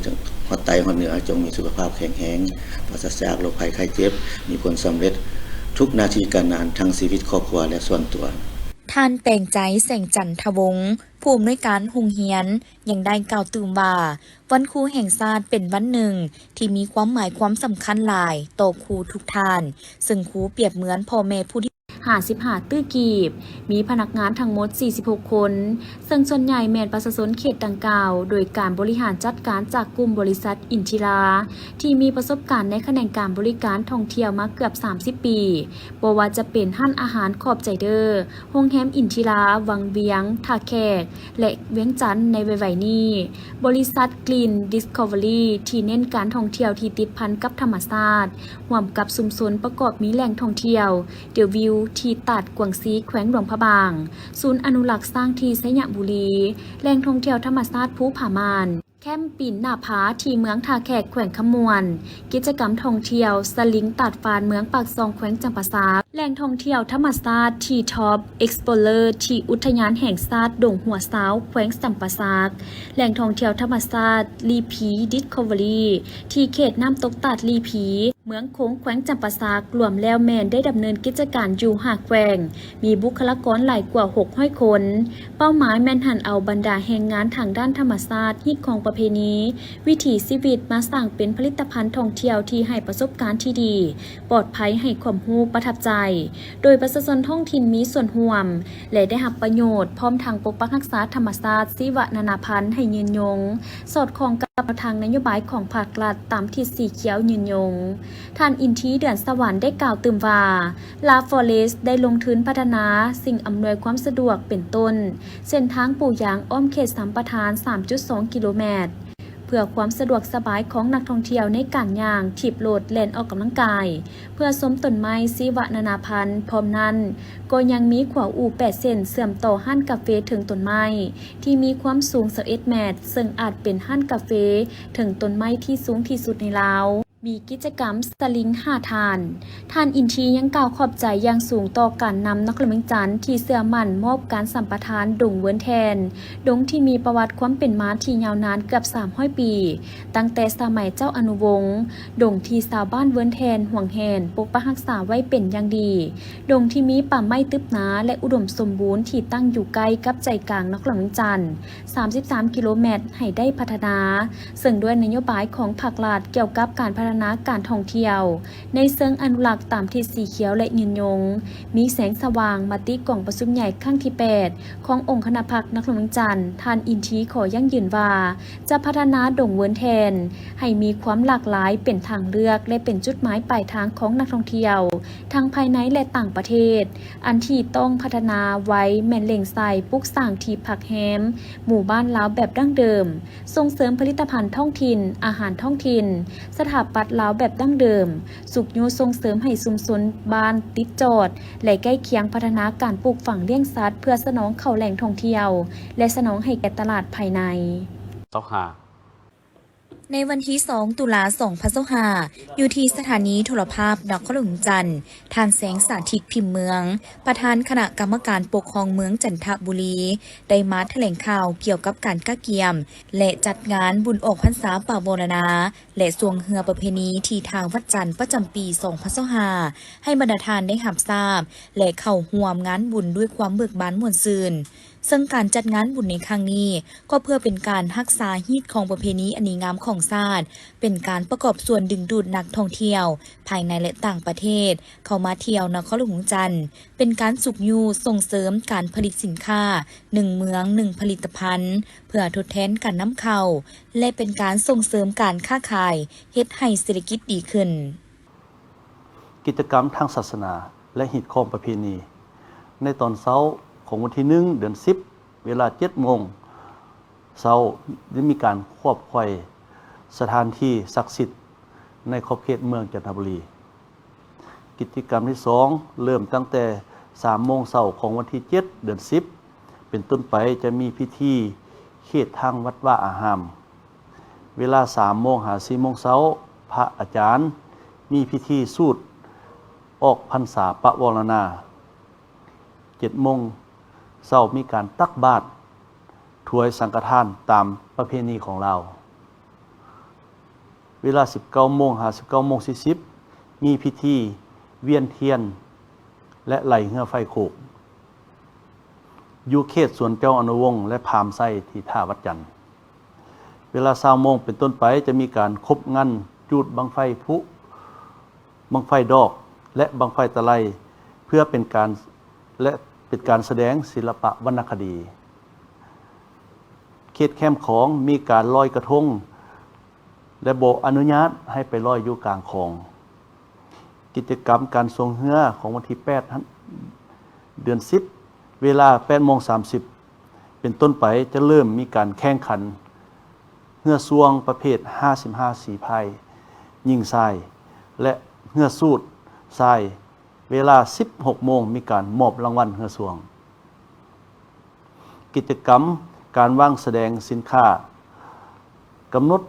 ຮອດໃຕ້ຮອດເໜືອ, ຈົ່ງມີສຸຂະພາບແຂງແຮງ, ປາສະຈາກໂລກໄພໄຂ້ເຈັບ, ມີຜົນສຳເລັດທຸກໜ້າທີ່ການງານ, ທັງຊີວິດຄອບຄົວ ແລະ ສ່ວນຕົວ. ທ່ານ ແປງໃຈ ແສງຈັນທະວົງ, ຜູ້ອຳນວຍການໂຮງຮຽນ ຍັງໄດ້ກ່າວຕື່ມວ່າ ວັນຄູແຫ່ງຊາດເປັນວັນໜຶ່ງທີ່ມີຄວາມໝາຍຄວາມສຳຄັນຫຼາຍຕໍ່ຄູທຸກທ່ານ, ເຊິ່ງຄູປຽບເໝືອນພໍ່ແມ່ຜູ້ທີ່ ຫ້າສິບຫ້າຕື້ກີບ, ມີພະນັກງານທັງໝົດສີ່ສິບຫົກຄົນ, ເຊິ່ງສ່ວນໃຫຍ່ແມ່ນປະຊາຊົນເຂດດັ່ງກ່າວ, ໂດຍການບໍລິຫານຈັດການຈາກກຸ່ມບໍລິສັດອິນທິລາ ທີ່ມີປະສົບການໃນຂະແໜງການບໍລິການທ່ອງທ່ຽວມາເກືອບສາມສິບປີ, ບໍ່ວ່າຈະເປັນຮ້ານອາຫານຂອບໃຈເດີ້, ໂຮງແຮມອິນທິລາ, ວັງວຽງ, ທ່າແຂກ ແລະ ວຽງຈັນໃນໄວໆນີ້, ບໍລິສັດ Green Discovery ທີ່ເນັ້ນການທ່ອງທ່ຽວທີ່ຕິດພັນກັບທຳມະຊາດ, ຮ່ວມກັບຊຸມຊົນປະກອບມີແຫຼ່ງທ່ອງທ່ຽວ The View ທີ່ຕາດກວາງຊີ ແຂວງຫຼວງພະບາງ, ສູນອະນຸລັກຊ້າງທີ່ໄຊຍະບູລີ, ແຫຼ່ງທ່ອງທ່ຽວທຳມະຊາດພູຜາມ່ານ, ແຄມປີນໜ້າຜາທີ່ເມືອງທ່າແຂກ ແຂວງຄຳມ່ວນ, ກິດຈະກຳທ່ອງທ່ຽວສະລິງຕາດຟານ ເມືອງປາກຊ່ອງ ແຂວງຈຳປາສັກ, ແຫຼ່ງທ່ອງທ່ຽວທຳມະຊາດ Treetop Explorer ທີ່ອຸດທະຍານແຫ່ງຊາດດົງຫົວຊາວ ແຂວງຈຳປາສັກ, ແຫຼ່ງທ່ອງທ່ຽວທຳມະຊາດ ລີພີ Discovery ທີ່ເຂດນ້ຳຕົກຕາດລີພີ ເມືອງໂຂງ ແຂວງຈຳປາສັກ, ລວມແລ້ວແມ່ນໄດ້ດຳເນີນກິດຈະການຢູ່ຫ້າແຂວງ, ມີບຸກຄະລາກອນຫຼາຍກວ່າຫົກຮ້ອຍຄົນ. ເປົ້າໝາຍແມ່ນຫັນເອົາບັນດາແຮງງານທາງດ້ານທຳມະຊາດ, ຮີດຄອງປະເພນີ, ວິຖີຊີວິດ ມາສ້າງເປັນຜະລິດຕະພັນທ່ອງທ່ຽວທີ່ໃຫ້ປະສົບການທີ່ດີ, ປອດໄພ, ໃຫ້ຄວາມຮູ້ປະທັບໃຈ, ໂດຍປະຊາຊົນທ້ອງຖິ່ນມີສ່ວນຮ່ວມ ແລະ ໄດ້ຮັບປະໂຫຍດ, ພ້ອມທັງປົກປັກຮັກສາທຳມະຊາດ, ຊີວະນານາພັນໃຫ້ຍືນຍົງ, ສອດຄ່ອງກັບແນວທາງນະໂຍບາຍຂອງພາກລັດຕາມທິດສີຂຽວຍືນຍົງ. ທ່ານ ອິນທີ ເດືອນສະຫວັນ ໄດ້ກ່າວຕື່ມວ່າ La Forest ໄດ້ລົງທຶນພັດທະນາສິ່ງອຳນວຍຄວາມສະດວກເປັນຕົ້ນ ເສັ້ນທາງປູຢາງອ້ອມເຂດສຳປະທານສາມຈຸດສອງກິໂລແມັດ ເພື່ອຄວາມສະດວກສະບາຍຂອງນັກທ່ອງທ່ຽວໃນການຍ່າງ, ຖີບລົດ, ແລ່ນອອກກຳລັງກາຍ, ເພື່ອຊົມຕົ້ນໄມ້ຊີວະນານາພັນ. ພ້ອມນັ້ນ, ກໍຍັງມີຂົວອູ່ແປດເສັ້ນເຊື່ອມຕໍ່ຮ້ານກາເຟເທິງຕົ້ນໄມ້ ທີ່ມີຄວາມສູງຊາວເອັດແມັດ, ເຊິ່ງອາດເປັນຮ້ານກາເຟເທິງຕົ້ນໄມ້ທີ່ສູງທີ່ສຸດໃນລາວ. ມີກິດຈະກຳສະລິງຫ້າທ່ານ. ທ່ານ ອິນທີ ຍັງກ່າວຂອບໃຈຢ່າງສູງຕໍ່ການນຳນະຄອນຫຼວງວຽງຈັນທີ່ເຊື່ອໝັ້ນມອບການສຳປະທານດົງເວີນແທນ, ດົງທີ່ມີປະຫວັດຄວາມເປັນມາທີ່ຍາວນານເກືອບສາມຮ້ອຍປີ, ຕັ້ງແຕ່ສະໄໝເຈົ້າອະນຸວົງ, ດົງທີ່ຊາວບ້ານເວີນແທນຫວງແຫນປົກປັກຮັກສາໄວ້ເປັນຢ່າງດີ, ດົງທີ່ມີປ່າໄມ້ຕຶບໜາ ແລະ ອຸດົມສົມບູນທີ່ຕັ້ງຢູ່ໃກ້ກັບໃຈກາງນະຄອນຫຼວງວຽງຈັນ ສາມສິບສາມກິໂລແມັດ ໃຫ້ໄດ້ພັດທະນາ, ເຊິ່ງດ້ວຍນະໂຍບາຍຂອງພາກລັດກ່ຽວກັບການພັດທະນາ ນາການທ່ອງທ່ຽວ ໃນເຊີງອະນຸລັກຕາມທິດສີຂຽວ ແລະ ຍືນຍົງ, ມີແສງສະຫວ່າງມະຕິກອງປະຊຸມໃຫຍ່ຄັ້ງທີແປດ ຂອງອົງຄະນະພັກນະຄອນຫຼວງວຽງຈັນ, ທ່ານ ອິນທີ ຂໍຢັ້ງຢືນວ່າ ຈະພັດທະນາດົງເວີນແທນ ໃຫ້ມີຄວາມຫຼາກຫຼາຍເປັນທາງເລືອກ ແລະ ເປັນຈຸດໝາຍປາຍທາງຂອງນັກທ່ອງທ່ຽວ ທັງພາຍໃນ ແລະ ຕ່າງປະເທດ. ອັນທີ່ຕ້ອງພັດທະນາໄວແມ່ນເລັ່ງໃສ່ປຸກສ້າງທີ່ພັກແຮມ, ໝູ່ບ້ານລາວແບບດັ້ງເດີມ, ສົ່ງເສີມຜະລິດຕະພັນທ້ອງຖິ່ນ, ອາຫານທ້ອງຖິ່ນ, ສະຖາປັດລາວແບບດັ້ງເດີມ, ຊຸກຍູ້ສົ່ງເສີມໃຫ້ຊຸມຊົນບ້ານຕິດຈອດ ແລະ ໃກ້ຄຽງພັດທະນາການປູກຝັງລ້ຽງສັດ ເພື່ອສະໜອງເຂົ້າແຫຼ່ງທ່ອງທ່ຽວ ແລະ ສະໜອງໃຫ້ແກ່ຕະຫຼາດພາຍໃນ. ຊາວຫ້າ ໃນວັນທີສອງ ຕຸລາ ສອງພັນຊາວຫ້າ ຢູ່ທີ່ສະຖານີໂທລະພາບນະຄອນຫຼວງວຽງຈັນ, ທ່ານ ແສງສາທິດ ພິມເມືອງ ປະທານຄະນະກຳມະການປົກຄອງເມືອງຈັນທະບູລີ ໄດ້ມາຖະແຫຼງຂ່າວກ່ຽວກັບການກະກຽມ ແລະ ຈັດງານບຸນອອກພັນສາປະວໍລະນາ ແລະ ຊ່ວງເຮືອປະເພນີທີ່ທ່າວັດຈັນ ປະຈຳປີສອງພັນຊາວຫ້າ ໃຫ້ບັນດາທ່ານໄດ້ຮັບຊາບ ແລະ ເຂົ້າຮ່ວມງານບຸນດ້ວຍຄວາມເບີກບານມ່ວນຊື່ນ. ເຊິ່ງການຈັດງານບຸນໃນຄັ້ງນີ້ ກໍເພື່ອເປັນການຮັກສາຮີດຄອງປະເພນີອັນດີງາມຂອງຊາດ, ເປັນການປະກອບສ່ວນດຶງດູດນັກທ່ອງທ່ຽວພາຍໃນ ແລະ ຕ່າງປະເທດ ເຂົ້າມາທ່ຽວນະຄອນຫຼວງວຽງຈັນ, ເປັນການຊຸກຍູ້ສົ່ງເສີມການຜະລິດສິນຄ້າໜຶ່ງເມືອງໜຶ່ງຜະລິດຕະພັນ ເພື່ອທົດແທນການນຳເຂົ້າ ແລະ ເປັນການສົ່ງເສີມການຄ້າຂາຍ ເຮັດໃຫ້ເສດຖະກິດດີຂຶ້ນ. ກິດຈະກຳທາງສາສະໜາ ແລະ ຮີດຄອງປະເພນີ. ໃນຕອນເຊົ້າຂອງວັນທີໜຶ່ງ ເດືອນສິບ ເວລາເຈັດໂມງເຊົ້າ ໄດ້ມີການຂວບໄຂວ່ສະຖານທີ່ສັກສິດໃນຂອບເຂດເມືອງຈັນທະບູລີ. ກິດຈະກຳທີສອງ ເລີ່ມຕັ້ງແຕ່ສາມໂມງເຊົ້າຂອງວັນທີເຈັດ ເດືອນສິບ ເປັນຕົ້ນໄປ ຈະມີພິທີເຄດທາງວັດວາອາຮາມ. ເວລາສາມໂມງຫາສີ່ໂມງເຊົ້າ, ພະອາຈານມີພິທີສູດອອກພັນສາປະວໍລະນາ. ເຈັດໂມງເຊົ້າ ມີການຕັກບາດຖວາຍສັງຄະທານຕາມປະເພນີຂອງລາວ. ເວລາສິບເກົ້າໂມງຫາສິບເກົ້າໂມງສີ່ສິບ ມີພິທີວຽນທຽນ ແລະ ໄຫຼເຮືອໄຟໂຂກ. ຢູ່ເຂດສວນເຈົ້າອະນຸວົງ ແລະ ພາມໄຊທີ່ທ່າວັດຈັນ. ເວລາຊາວໂມງເປັນຕົ້ນໄປ ຈະມີການຄົບງັນຈູດບັ້ງໄຟຜຸ, ບັ້ງໄຟດອກ ແລະ ບັ້ງໄຟຕະໄລ ເພື່ອເປັນການ ແລະ ເປັນການສະແດງສິລະປະວັນນະຄະດີ. ເຂດແຄມຂອງມີການລອຍກະທົງ ແລະ ບໍ່ອະນຸຍາດໃຫ້ໄປລອຍຢູ່ກາງຂອງ. ກິດຈະກຳການຊ່ວງເຮືອຂອງວັນທີແປດ ເດືອນສິບ ເວລາແປດໂມງສາມສິບເປັນຕົ້ນໄປ ຈະເລີ່ມມີການແຂ່ງຂັນເຮືອຊ່ວງປະເພດຫ້າສິບຫ້າສີພາຍຍິງຊາຍ ແລະ ເຮືອສູດຊາຍ. ເວລາສິບຫົກໂມງ ມີການມອບລາງວັນເຮືອຊ່ວງ. ກິດຈະກຳການວາງສະແດງສິນຄ້າ ກຳນົດ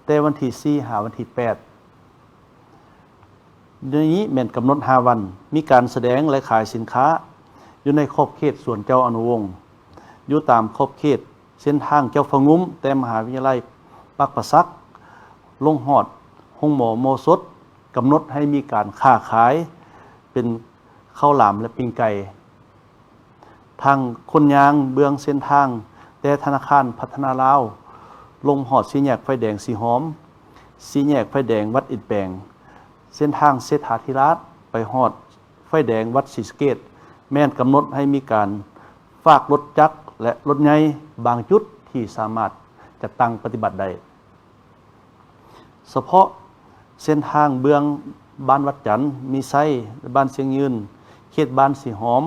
ແຕ່ວັນທີສີ່ຫາວັນທີແປດ. ໃນນີ້ແມ່ນກຳນົດຫ້າວັນ, ມີການສະແດງ ແລະ ຂາຍສິນຄ້າຢູ່ໃນຂອບເຂດສວນເຈົ້າອະນຸວົງ, ຢູ່ຕາມຂອບເຂດເສັ້ນທາງເຈົ້າຟ້າງຸ້ມ ແຕ່ມະຫາວິທະຍາໄລປາກປາສັກ ລົງຮອດໂຮງໝໍມໍສົດ, ກຳນົດໃຫ້ມີການຄ້າຂາຍເປັນເຂົ້າຫຼາມ ແລະ ປີ້ງໄກ່. ທາງຄົນຍ່າງເບື້ອງເສັ້ນທາງ ແຕ່ທະນາຄານພັດທະນາລາວ ລົງຮອດສີ່ແຍກໄຟແດງສີຫອມ, ສີ່ແຍກໄຟແດງວັດອິດແປງ, ເສັ້ນທາງເສດຖາທິລາດ ໄປຮອດໄຟແດງວັດສີສະເກດ ແມ່ນກຳນົດໃຫ້ມີການຝາກລົດຈັກ ແລະ ລົດໃຫຍ່ບາງຈຸດທີ່ສາມາດຈັດຕັ້ງປະຕິບັດໄດ້. ສະເພາະເສັ້ນທາງເບື້ອງບ້ານວັດຈັນ, ມີໄຊ ແລະ ບ້ານຊຽງຍືນ, ເຂດບ້ານສີຫອມ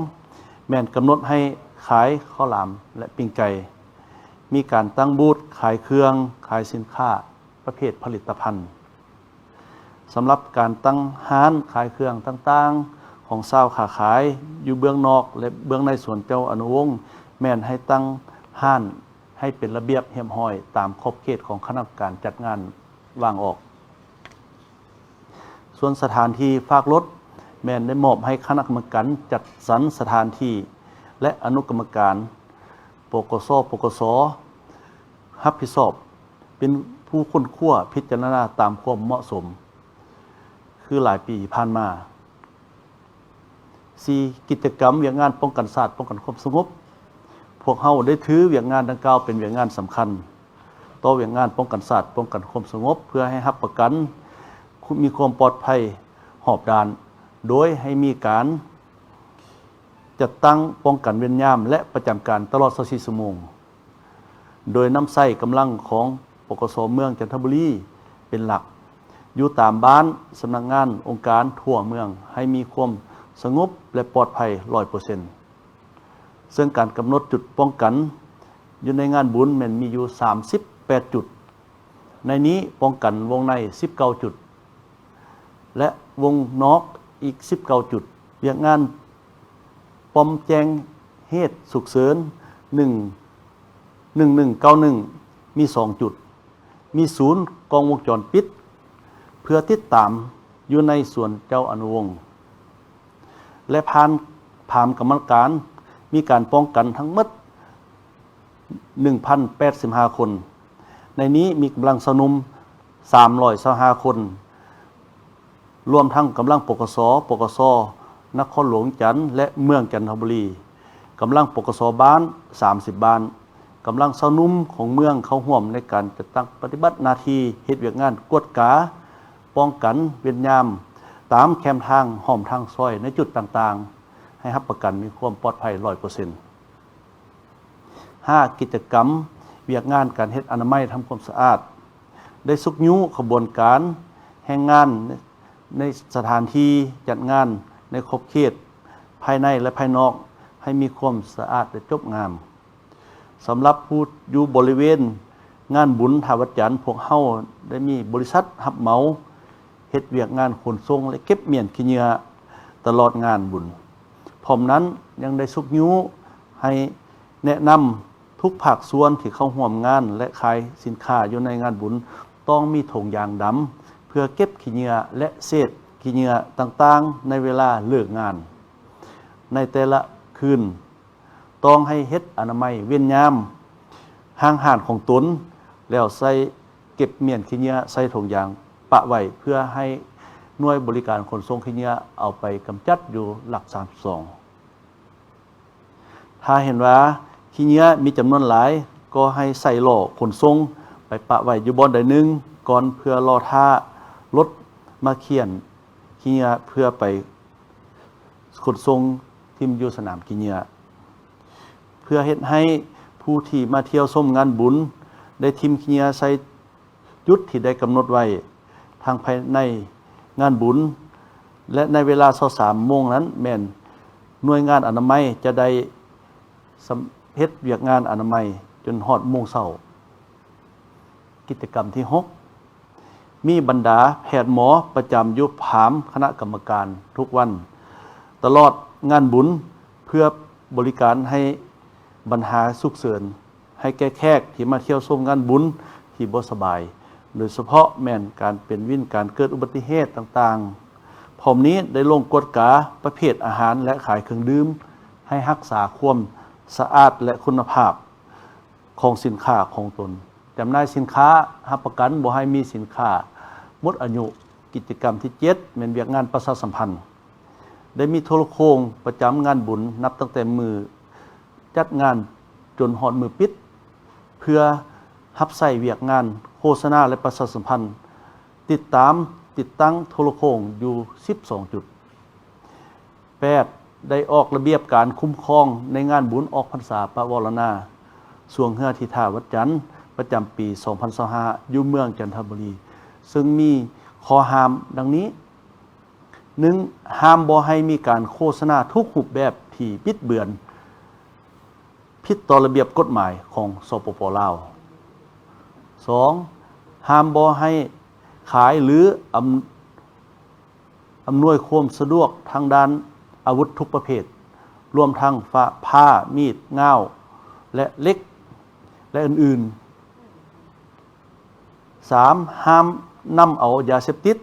ແມ່ນກຳນົດໃຫ້ຂາຍເຂົ້າຫຼາມ ແລະ ປີ້ງໄກ່, ມີການຕັ້ງບູດຂາຍເຄື່ອງ, ຂາຍສິນຄ້າປະເພດຜະລິດຕະພັນ. ສຳລັບການຕັ້ງຮ້ານຂາຍເຄື່ອງຕ່າງໆຂອງຊາວຄ້າຂາຍຢູ່ເບື້ອງນອກ ແລະ ເບື້ອງໃນສວນເຈົ້າອະນຸວົງ ແມ່ນໃຫ້ຕັ້ງຮ້ານ ໃຫ້ເປັນລະບຽບຮຽບຮ້ອຍຕາມຂອບເຂດຂອງຄະນະກຳມະການຈັດງານວາງອອກ. ສ່ວນສະຖານທີ່ຝາກລົດ ແມ່ນໄດ້ມອບໃຫ້ຄະນະກຳມະການຈັດສັນສະຖານທີ່ ແລະ ອະນຸກຳມະການ ປກສ ປກສ ຮັບຜິດຊອບ ເປັນຜູ້ຄົ້ນຄວ້າພິຈາລະນາຕາມຄວາມເໝາະສົມ ຄືຫຼາຍປີຜ່ານມາ. ສີ່, ກິດຈະກຳວຽກງານປ້ອງກັນຊາດ, ປ້ອງກັນຄວາມສະຫງົບ. ພວກເຮົາໄດ້ຖືວຽກງານດັ່ງກ່າວເປັນວຽກງານສຳຄັນຕໍ່ວຽກງານປ້ອງກັນຊາດ, ປ້ອງກັນຄວາມສະຫງົບ ເພື່ອໃຫ້ຮັບປະກັນ ມີຄວາມປອດໄພຮອບດ້ານ, ໂດຍໃຫ້ມີການຈັດຕັ້ງປ້ອງກັນເວນຍາມ ແລະ ປະຈຳການຕະຫຼອດຊາວສີ່ຊົ່ວໂມງ. ໂດຍນຳໃຊ້ກຳລັງຂອງ ປກສ ເມືອງຈັນທະບູລີເປັນຫຼັກ, ຢູ່ຕາມບ້ານ, ສຳນັກງານ, ອົງການທົ່ວເມືອງ ໃຫ້ມີຄວາມສະຫງົບ ແລະ ປອດໄພຮ້ອຍເປີເຊັນ. ເຊິ່ງການກຳນົດຈຸດປ້ອງກັນຢູ່ໃນງານບຸນແມ່ນມີຢູ່ສາມສິບແປດຈຸດ, ໃນນີ້ປ້ອງກັນວົງໃນສິບເກົ້າຈຸດ ແລະ ວົງນອກອີກສິບເກົ້າຈຸດ. ວຽກງານປ້ອມແຈ້ງເຫດສຸກເສີນ ໜຶ່ງ ໜຶ່ງໜຶ່ງເກົ້າໜຶ່ງ ມີສອງຈຸດ, ມີສູນກ້ອງວົງຈອນປິດ ເພື່ອຕິດຕາມຢູ່ໃນສວນເຈົ້າອະນຸວົງ ແລະ ຜ່ານຖາມກຳມະການ ມີການປ້ອງກັນທັງໝົດ ໜຶ່ງພັນແປດສິບຫ້າຄົນ, ໃນນີ້ມີກຳລັງຊາວໜຸ່ມສາມຮ້ອຍຊາວຫ້າຄົນ, ລວມທັງກຳລັງ ປກສ, ປກສ ນະຄອນຫຼວງວຽງຈັນ ແລະ ເມືອງຈັນທະບູລີ, ກຳລັງ ປກສ ບ້ານ ສາມສິບບ້ານ, ກຳລັງຊາວໜຸ່ມຂອງເມືອງເຂົ້າຮ່ວມໃນການຈັດຕັ້ງປະຕິບັດໜ້າທີ່ເຮັດວຽກງານກວດກາ ປ້ອງກັນເວນຍາມຕາມແຄມທາງ, ຮ່ອມທາງຊອຍໃນຈຸດຕ່າງໆ ໃຫ້ຮັບປະກັນມີຄວາມປອດໄພຮ້ອຍເປີເຊັນ. ຫ້າ ກິດຈະກຳວຽກງານການເຮັດອະນາໄມທຳຄວາມສະອາດ ໄດ້ຊຸກຍູ້ຂະບວນການແຮງງານໃນສະຖານທີ່ຈັດງານໃນຂອບເຂດພາຍໃນ ແລະ ພາຍນອກ ໃຫ້ມີຄວາມສະອາດ ແລະ ຈົບງາມ. ສຳລັບຜູ້ຢູ່ບໍລິເວນງານບຸນທ່າວັດຈັນ, ພວກເຮົາໄດ້ມີບໍລິສັດຮັບເໝົາເຮັດວຽກງານຂົນສົ່ງ ແລະ ເກັບມ້ຽນຂີ້ເຫຍື້ອຕະຫຼອດງານບຸນ. ພ້ອມນັ້ນຍັງໄດ້ຊຸກຍູ້ໃຫ້ແນະນຳທຸກພາກສ່ວນທີ່ເຂົ້າຮ່ວມງານ ແລະ ຂາຍສິນຄ້າຢູ່ໃນງານບຸນ ຕ້ອງມີຖົງຢາງດຳ ເພື່ອເກັບຂີ້ເຫຍື້ອ ແລະ ເສດຂີ້ເຫຍື້ອຕ່າງໆ ໃນເວລາເລີກງານ. ໃນແຕ່ລະຄືນ ຕ້ອງໃຫ້ເຮັດອະນາໄມເວນຍາມຫ້າງຮ້ານຂອງຕົນ ແລ້ວໃສ່ເກັບມ້ຽນຂີ້ເຫຍື້ອໃສ່ຖົງຢາງປະໄວ້ ເພື່ອໃຫ້ໜ່ວຍບໍລິການຂົນສົ່ງຂີ້ເຫຍື້ອເອົາໄປກຳຈັດຢູ່ຫຼັກສາມສິບສອງ. ຖ້າເຫັນວ່າຂີ້ເຫຍື້ອມີຈຳນວນຫຼາຍ ກໍໃຫ້ໃສ່ລໍ້ຂົນສົ່ງໄປປະໄວ້ຢູ່ບ່ອນໃດໜຶ່ງກ່ອນ ເພື່ອລໍຖ້າລົດມາເຂັນຂີ້ເຫຍື້ອເພື່ອໄປ ຂົນສົ່ງຖິ້ມຢູ່ສະໜາມຂີ້ເຫຍື້ອ ເພື່ອເຮັດໃຫ້ຜູ້ທີ່ມາທ່ຽວຊົມງານບຸນໄດ້ຖິ້ມຂີ້ເຫຍື້ອໃສ່ຈຸດທີ່ໄດ້ກຳນົດໄວ້ ທັງພາຍໃນງານບຸນ ແລະ ໃນເວລາຊາວສາມໂມງນັ້ນແມ່ນໜ່ວຍງານອະນາໄມຈະໄດ້ສຳເຮັດວຽກງານອະນາໄມຈົນຮອດໂມງເຊົ້າ. ກິດຈະກຳທີຫົກ ມີບັນດາແພດໝໍປະຈຳຢູ່ພາມຄະນະກຳມະການທຸກວັນຕະຫຼອດງານບຸນ ເພື່ອບໍລິການໃຫ້ບັນຫາສຸກເສີນໃຫ້ແກ່ແຂກທີ່ມາທ່ຽວຊົມງານບຸນທີ່ບໍ່ສະບາຍ, ໂດຍສະເພາະແມ່ນການເປັນວິນ, ການເກີດອຸບັດຕິເຫດຕ່າງໆ. ພ້ອມນີ້ໄດ້ລົງກວດກາປະເພດອາຫານ ແລະ ຂາຍເຄື່ອງດື່ມ ໃຫ້ຮັກສາຄວາມສະອາດ ແລະ ຄຸນນະພາບ ຂອງສິນຄ້າຂອງຕົນ, ຈຳໜ່າຍສິນຄ້າ, ຮັບປະກັນບໍ່ໃຫ້ມີສິນຄ້າໝົດອາຍຸ. ກິດຈະກຳທີເຈັດ ແມ່ນວຽກງານປະຊາສຳພັນ. ໄດ້ມີໂທລະໂຄ່ງປະຈຳງານບຸນ ນັບຕັ້ງແຕ່ມື້ຈັດງານຈົນຮອດມື້ປິດ ເພື່ອຮັບໃຊ້ວຽກງານໂຄສະນາ ແລະ ປະຊາສຳພັນ, ຕິດຕາມ, ຕິດຕັ້ງໂທລະໂຄ່ງຢູ່ສິບສອງຈຸດ. ແປດ ໄດ້ອອກລະບຽບການຄຸ້ມຄອງໃນງານບຸນອອກພັນສາປະວໍລະນາ ຊ່ວງເຮືອທີ່ທ່າວັດຈັນ ປະຈຳປີສອງພັນຊາວຫ້າ ຢູ່ເມືອງຈັນທະບູລີ ເຊິ່ງມີຂໍ້ຫ້າມດັ່ງນີ້: ໜຶ່ງ ຫ້າມບໍ່ໃຫ້ມີການໂຄສະນາທຸກຮູບແບບທີ່ບິດເບືອນ ຜິດຕໍ່ລະບຽບກົດໝາຍຂອງ ສປປ ລາວ. ສອງ ຫ້າມບໍ່ໃຫ້ຂາຍ ຫຼື ອຳ ອຳນວຍຄວາມສະດວກທາງດ້ານອາວຸດທຸກປະເພດ, ລວມທັງ ຟ້າ, ຜ້າ, ມີດ, ງ່າວ ແລະ ເຫຼັກ ແລະ ອື່ນໆ. ສາມ ຫ້າມນຳເອົາຢາເສບຕິດ,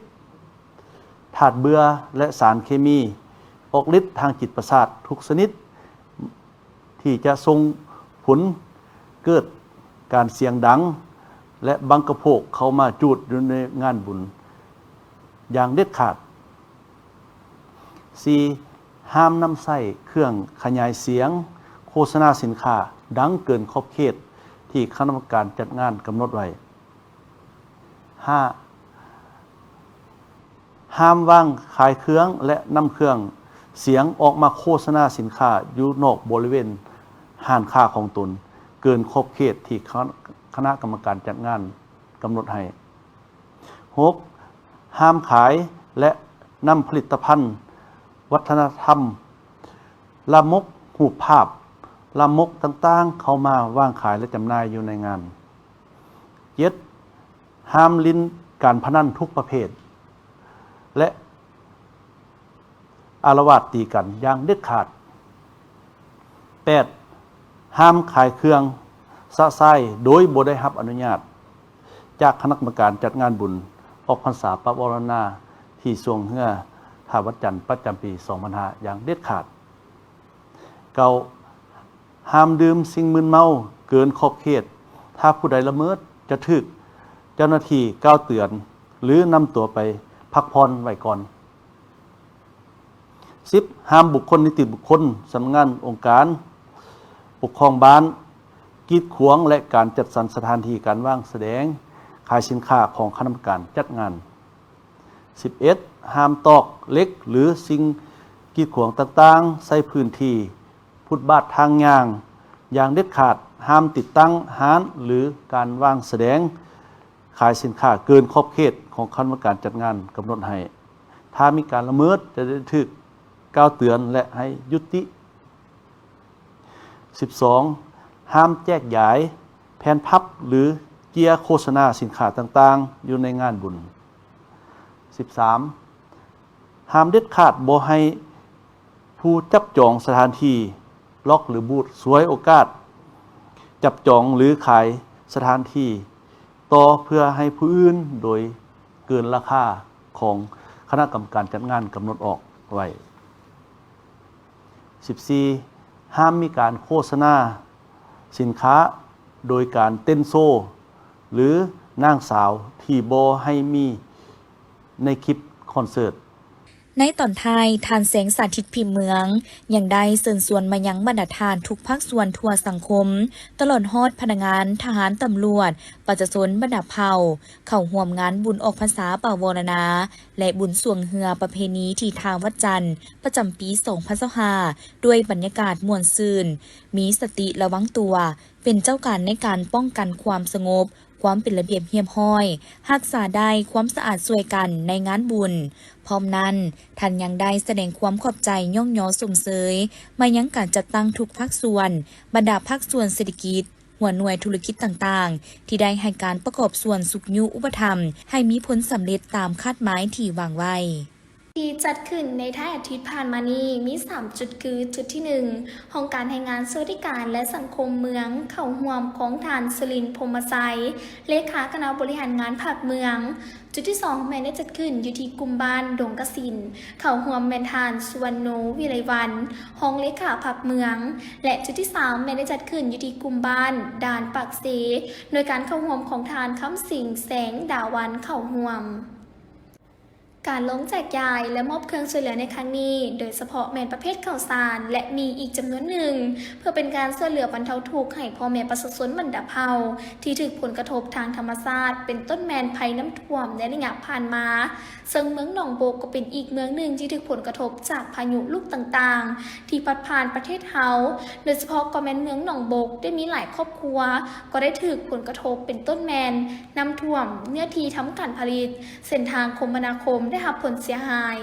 ທາດເບື່ອ ແລະ ສານເຄມີອອກລິດທາງຈິດປະສາດທຸກຊະນິດ ທີ່ຈະສົ່ງຜົນເກີດການສຽງດັງ ແລະ ບັງກະໂພກເຂົ້າມາຈູດຢູ່ໃນງານບຸນຢ່າງເດັດຂາດ. ສີ່ ຫ້າມນຳໃຊ້ເຄື່ອງຂະຫຍາຍສຽງໂຄສະນາສິນຄ້າດັງເກີນຂອບເຂດທີ່ຄະນະກຳມະການຈັດງານກຳນົດໄວ້. ຫ້າ ຫ້າມວາງຂາຍເຄື່ອງ ແລະ ນຳເຄື່ອງສຽງອອກມາໂຄສະນາສິນຄ້າຢູ່ນອກບໍລິເວນຮ້ານຄ້າຂອງຕົນ ເກີນຂອບເຂດທີ່ຄະ ຄະນະກຳມະການຈັດງານກຳນົດໃຫ້. ຫົກ, ຫ້າມຂາຍ ແລະ ນຳຜະລິດຕະພັນວັດທະນະທຳ ລາມົກຮູບພາບ ລາມົກຕ່າງໆ ເຂົ້າມາວາງຂາຍ ແລະ ຈຳໜ່າຍຢູ່ໃນງານ. ເຈັດ, ຫ້າມຫຼິ້ນການພະນັນທຸກປະເພດ ແລະ ອາລະວາດຕີກັນຢ່າງເດັດຂາດ. ແປດ, ຫ້າມຂາຍເຄື່ອງຊະຊາຍໂດຍບໍ່ໄດ້ຮັບອະນຸຍາດຈາກຄະນະກຳມະການຈັດງານບຸນອອກພັນສາປະວາລະນາທີ່ຊ່ວງເຮືອທ່າວັດຈັນ ປະຈຳປີສອງພັນຫ້າ ຢ່າງເດັດຂາດ. ເກົ້າ, ຫ້າມດື່ມສິ່ງມຶນເມົາເກີນຂອບເຂດ, ຖ້າຜູ້ໃດລະເມີດຈະຖືກເຈົ້າໜ້າທີ່ກ່າວເຕືອນ ຫຼື ນຳຕົວໄປພັກຜ່ອນໄວ້ກ່ອນ. ສິບ, ຫ້າມບຸກຄົນນິຕິບຸກຄົນ, ສຳນັກງານອົງການປົກຄອງບ້ານ ກີດຂວາງ ແລະ ການຈັດສັນສະຖານທີ່ການວາງສະແດງຂາຍສິນຄ້າຂອງຄະນະກຳມະການຈັດງານ. ສິບເອັດ, ຫ້າມຕອກເຫຼັກ ຫຼື ສິ່ງກີດຂວາງຕ່າງໆໃສ່ພື້ນທີ່ຟຸດບາດທາງຍ່າງຢ່າງເດັດຂາດ, ຫ້າມຕິດຕັ້ງຮ້ານ ຫຼື ການວາງສະແດງຂາຍສິນຄ້າເກີນຂອບເຂດຂອງຄະນະກຳມະການຈັດງານກຳນົດໃຫ້. ຖ້າມີການລະເມີດ ຈະໄດ້ຖືກກ່າວເຕືອນ ແລະ ໃຫ້ຍຸຕິ. ສິບສອງ, ຫ້າມແຈກຢາຍແຜ່ນພັບ ຫຼື ເຈ້ຍໂຄສະນາສິນຄ້າຕ່າງໆຢູ່ໃນງານບຸນ. ສິບສາມ, ຫ້າມເດັດຂາດບໍ່ໃຫ້ຜູ້ຈັບຈອງສະຖານທີ່ ລັອກ ຫຼື ບູດ ສວຍໂອກາດຈັບຈອງ ຫຼື ຂາຍສະຖານທີ່ຕໍ່ເພື່ອໃຫ້ຜູ້ອື່ນໂດຍເກີນລາຄາຂອງຄະນະກຳມະການຈັດງານກຳນົດອອກໄວ້. ສິບສີ່, ຫ້າມມີການໂຄສະນາສິນຄ້າໂດຍການເຕັ້ນໂຊ ຫຼື ນາງສາວທີ່ບໍ່ໃຫ້ມີໃນຄລິບຄອນເສີດ. ໃນຕອນທ້າຍ, ທ່ານ ແສງສາທິດ ພິມເມືອງ ຍັງໄດ້ເຊີນຊວນມາຍັງບັນດາທ່ານທຸກພາກສ່ວນທົ່ວສັງຄົມ, ຕະຫຼອດຮອດພະນັກງານ, ທະຫານ, ຕຳຫຼວດ, ປະຊາຊົນບັນດາເຜົ່າ ເຂົ້າຮ່ວມງານບຸນອອກພັນສາປະວາລະນາ ແລະ ບຸນຊ່ວງເຮືອປະເພນີທີ່ທ່າວັດຈັນ ປະຈຳປີສອງພັນຊາວຫ້າ ດ້ວຍບັນຍາກາດມ່ວນຊື່ນ, ມີສະຕິລະວັງຕົວ, ເປັນເຈົ້າການໃນການປ້ອງກັນຄວາມສະຫງົບ, ຄວາມເປັນລະບຽບຮຽບຮ້ອຍ, ຮັກສາໄດ້ຄວາມສະອາດຊ່ວຍກັນໃນງານບຸນ. ພ້ອມນັ້ນ, ທ່ານຍັງໄດ້ສະແດງຄວາມຂອບໃຈຍ້ອງຍໍຊົມເຊີຍມາຍັງການຈັດຕັ້ງທຸກພາກສ່ວນ, ບັນດາພາກສ່ວນເສດຖະກິດ, ຫົວໜ່ວຍທຸລະກິດຕ່າງໆ ທີ່ໄດ້ໃຫ້ການປະກອບສ່ວນຊຸກຍູ້ອຸປະຖຳໃຫ້ມີຜົນສຳເລັດຕາມຄາດໝາຍທີ່ວາງໄວ້. ທີ່ຈັດຂຶ້ນໃນທ້າຍອາທິດຜ່ານມານີ້ມີສາມຈຸດ ຄື ຈຸດທີໜຶ່ງ ຫ້ອງການແຮງງານ ສະຫວັດດີການ ແລະ ສັງຄົມເມືອງ ເຂົ້າຮ່ວມຂອງທ່ານ ສະລິນ ພົມມະໄຊ ເລຂາຄະນະບໍລິຫານງານພັກເມືອງ. ຈຸດທີສອງ ແມ່ນໄດ້ຈັດຂຶ້ນຢູ່ທີ່ກຸ່ມບ້ານດົງກະສິນ, ເຂົ້າຮ່ວມແມ່ນທ່ານ ສຸວັນໂນ ວິໄລວັນ ຮອງເລຂາພັກເມືອງ ແລະ ຈຸດທີສາມ ແມ່ນໄດ້ຈັດຂຶ້ນຢູ່ທີ່ກຸ່ມບ້ານດ່ານປາກເຊ ໂດຍການເຂົ້າຮ່ວມຂອງທ່ານ ຄຳສິງ ແສງດາວັນ ເຂົ້າຮ່ວມ. ການລົງແຈກຢາຍ ແລະ ມອບເຄື່ອງຊ່ວຍເຫຼືອໃນຄັ້ງນີ້ ໂດຍສະເພາະແມ່ນປະເພດເຂົ້າສານ ແລະ ມີອີກຈຳນວນໜຶ່ງ ເພື່ອເປັນການຊ່ວຍເຫຼືອບັນເທົາທຸກໃຫ້ພໍ່ແມ່ປະຊາຊົນບັນດາເຜົ່າ ທີ່ຖືກຜົນກະທົບທາງທຳມະຊາດ ເປັນຕົ້ນແມ່ນໄພນ້ຳຖ້ວມໃນໄລຍະຜ່ານມາ, ເຊິ່ງເມືອງໜອງບົກກໍເປັນອີກເມືອງໜຶ່ງທີ່ຖືກຜົນກະທົບຈາກພາຍຸລູກຕ່າງໆ ທີ່ພັດຜ່ານປະເທດເຮົາ, ໂດຍສະເພາະກໍແມ່ນເມືອງໜອງບົກ ໄດ້ມີຫຼາຍຄອບຄົວກໍໄດ້ຖືກຜົນກະທົບ ເປັນຕົ້ນແມ່ນນ້ຳຖ້ວມ, ເນື້ອທີ່ທຳການຜະລິດ, ເສັ້ນທາງຄົມມະນາຄົມໄດ້ຮັບຜົນເສຍຫາຍ.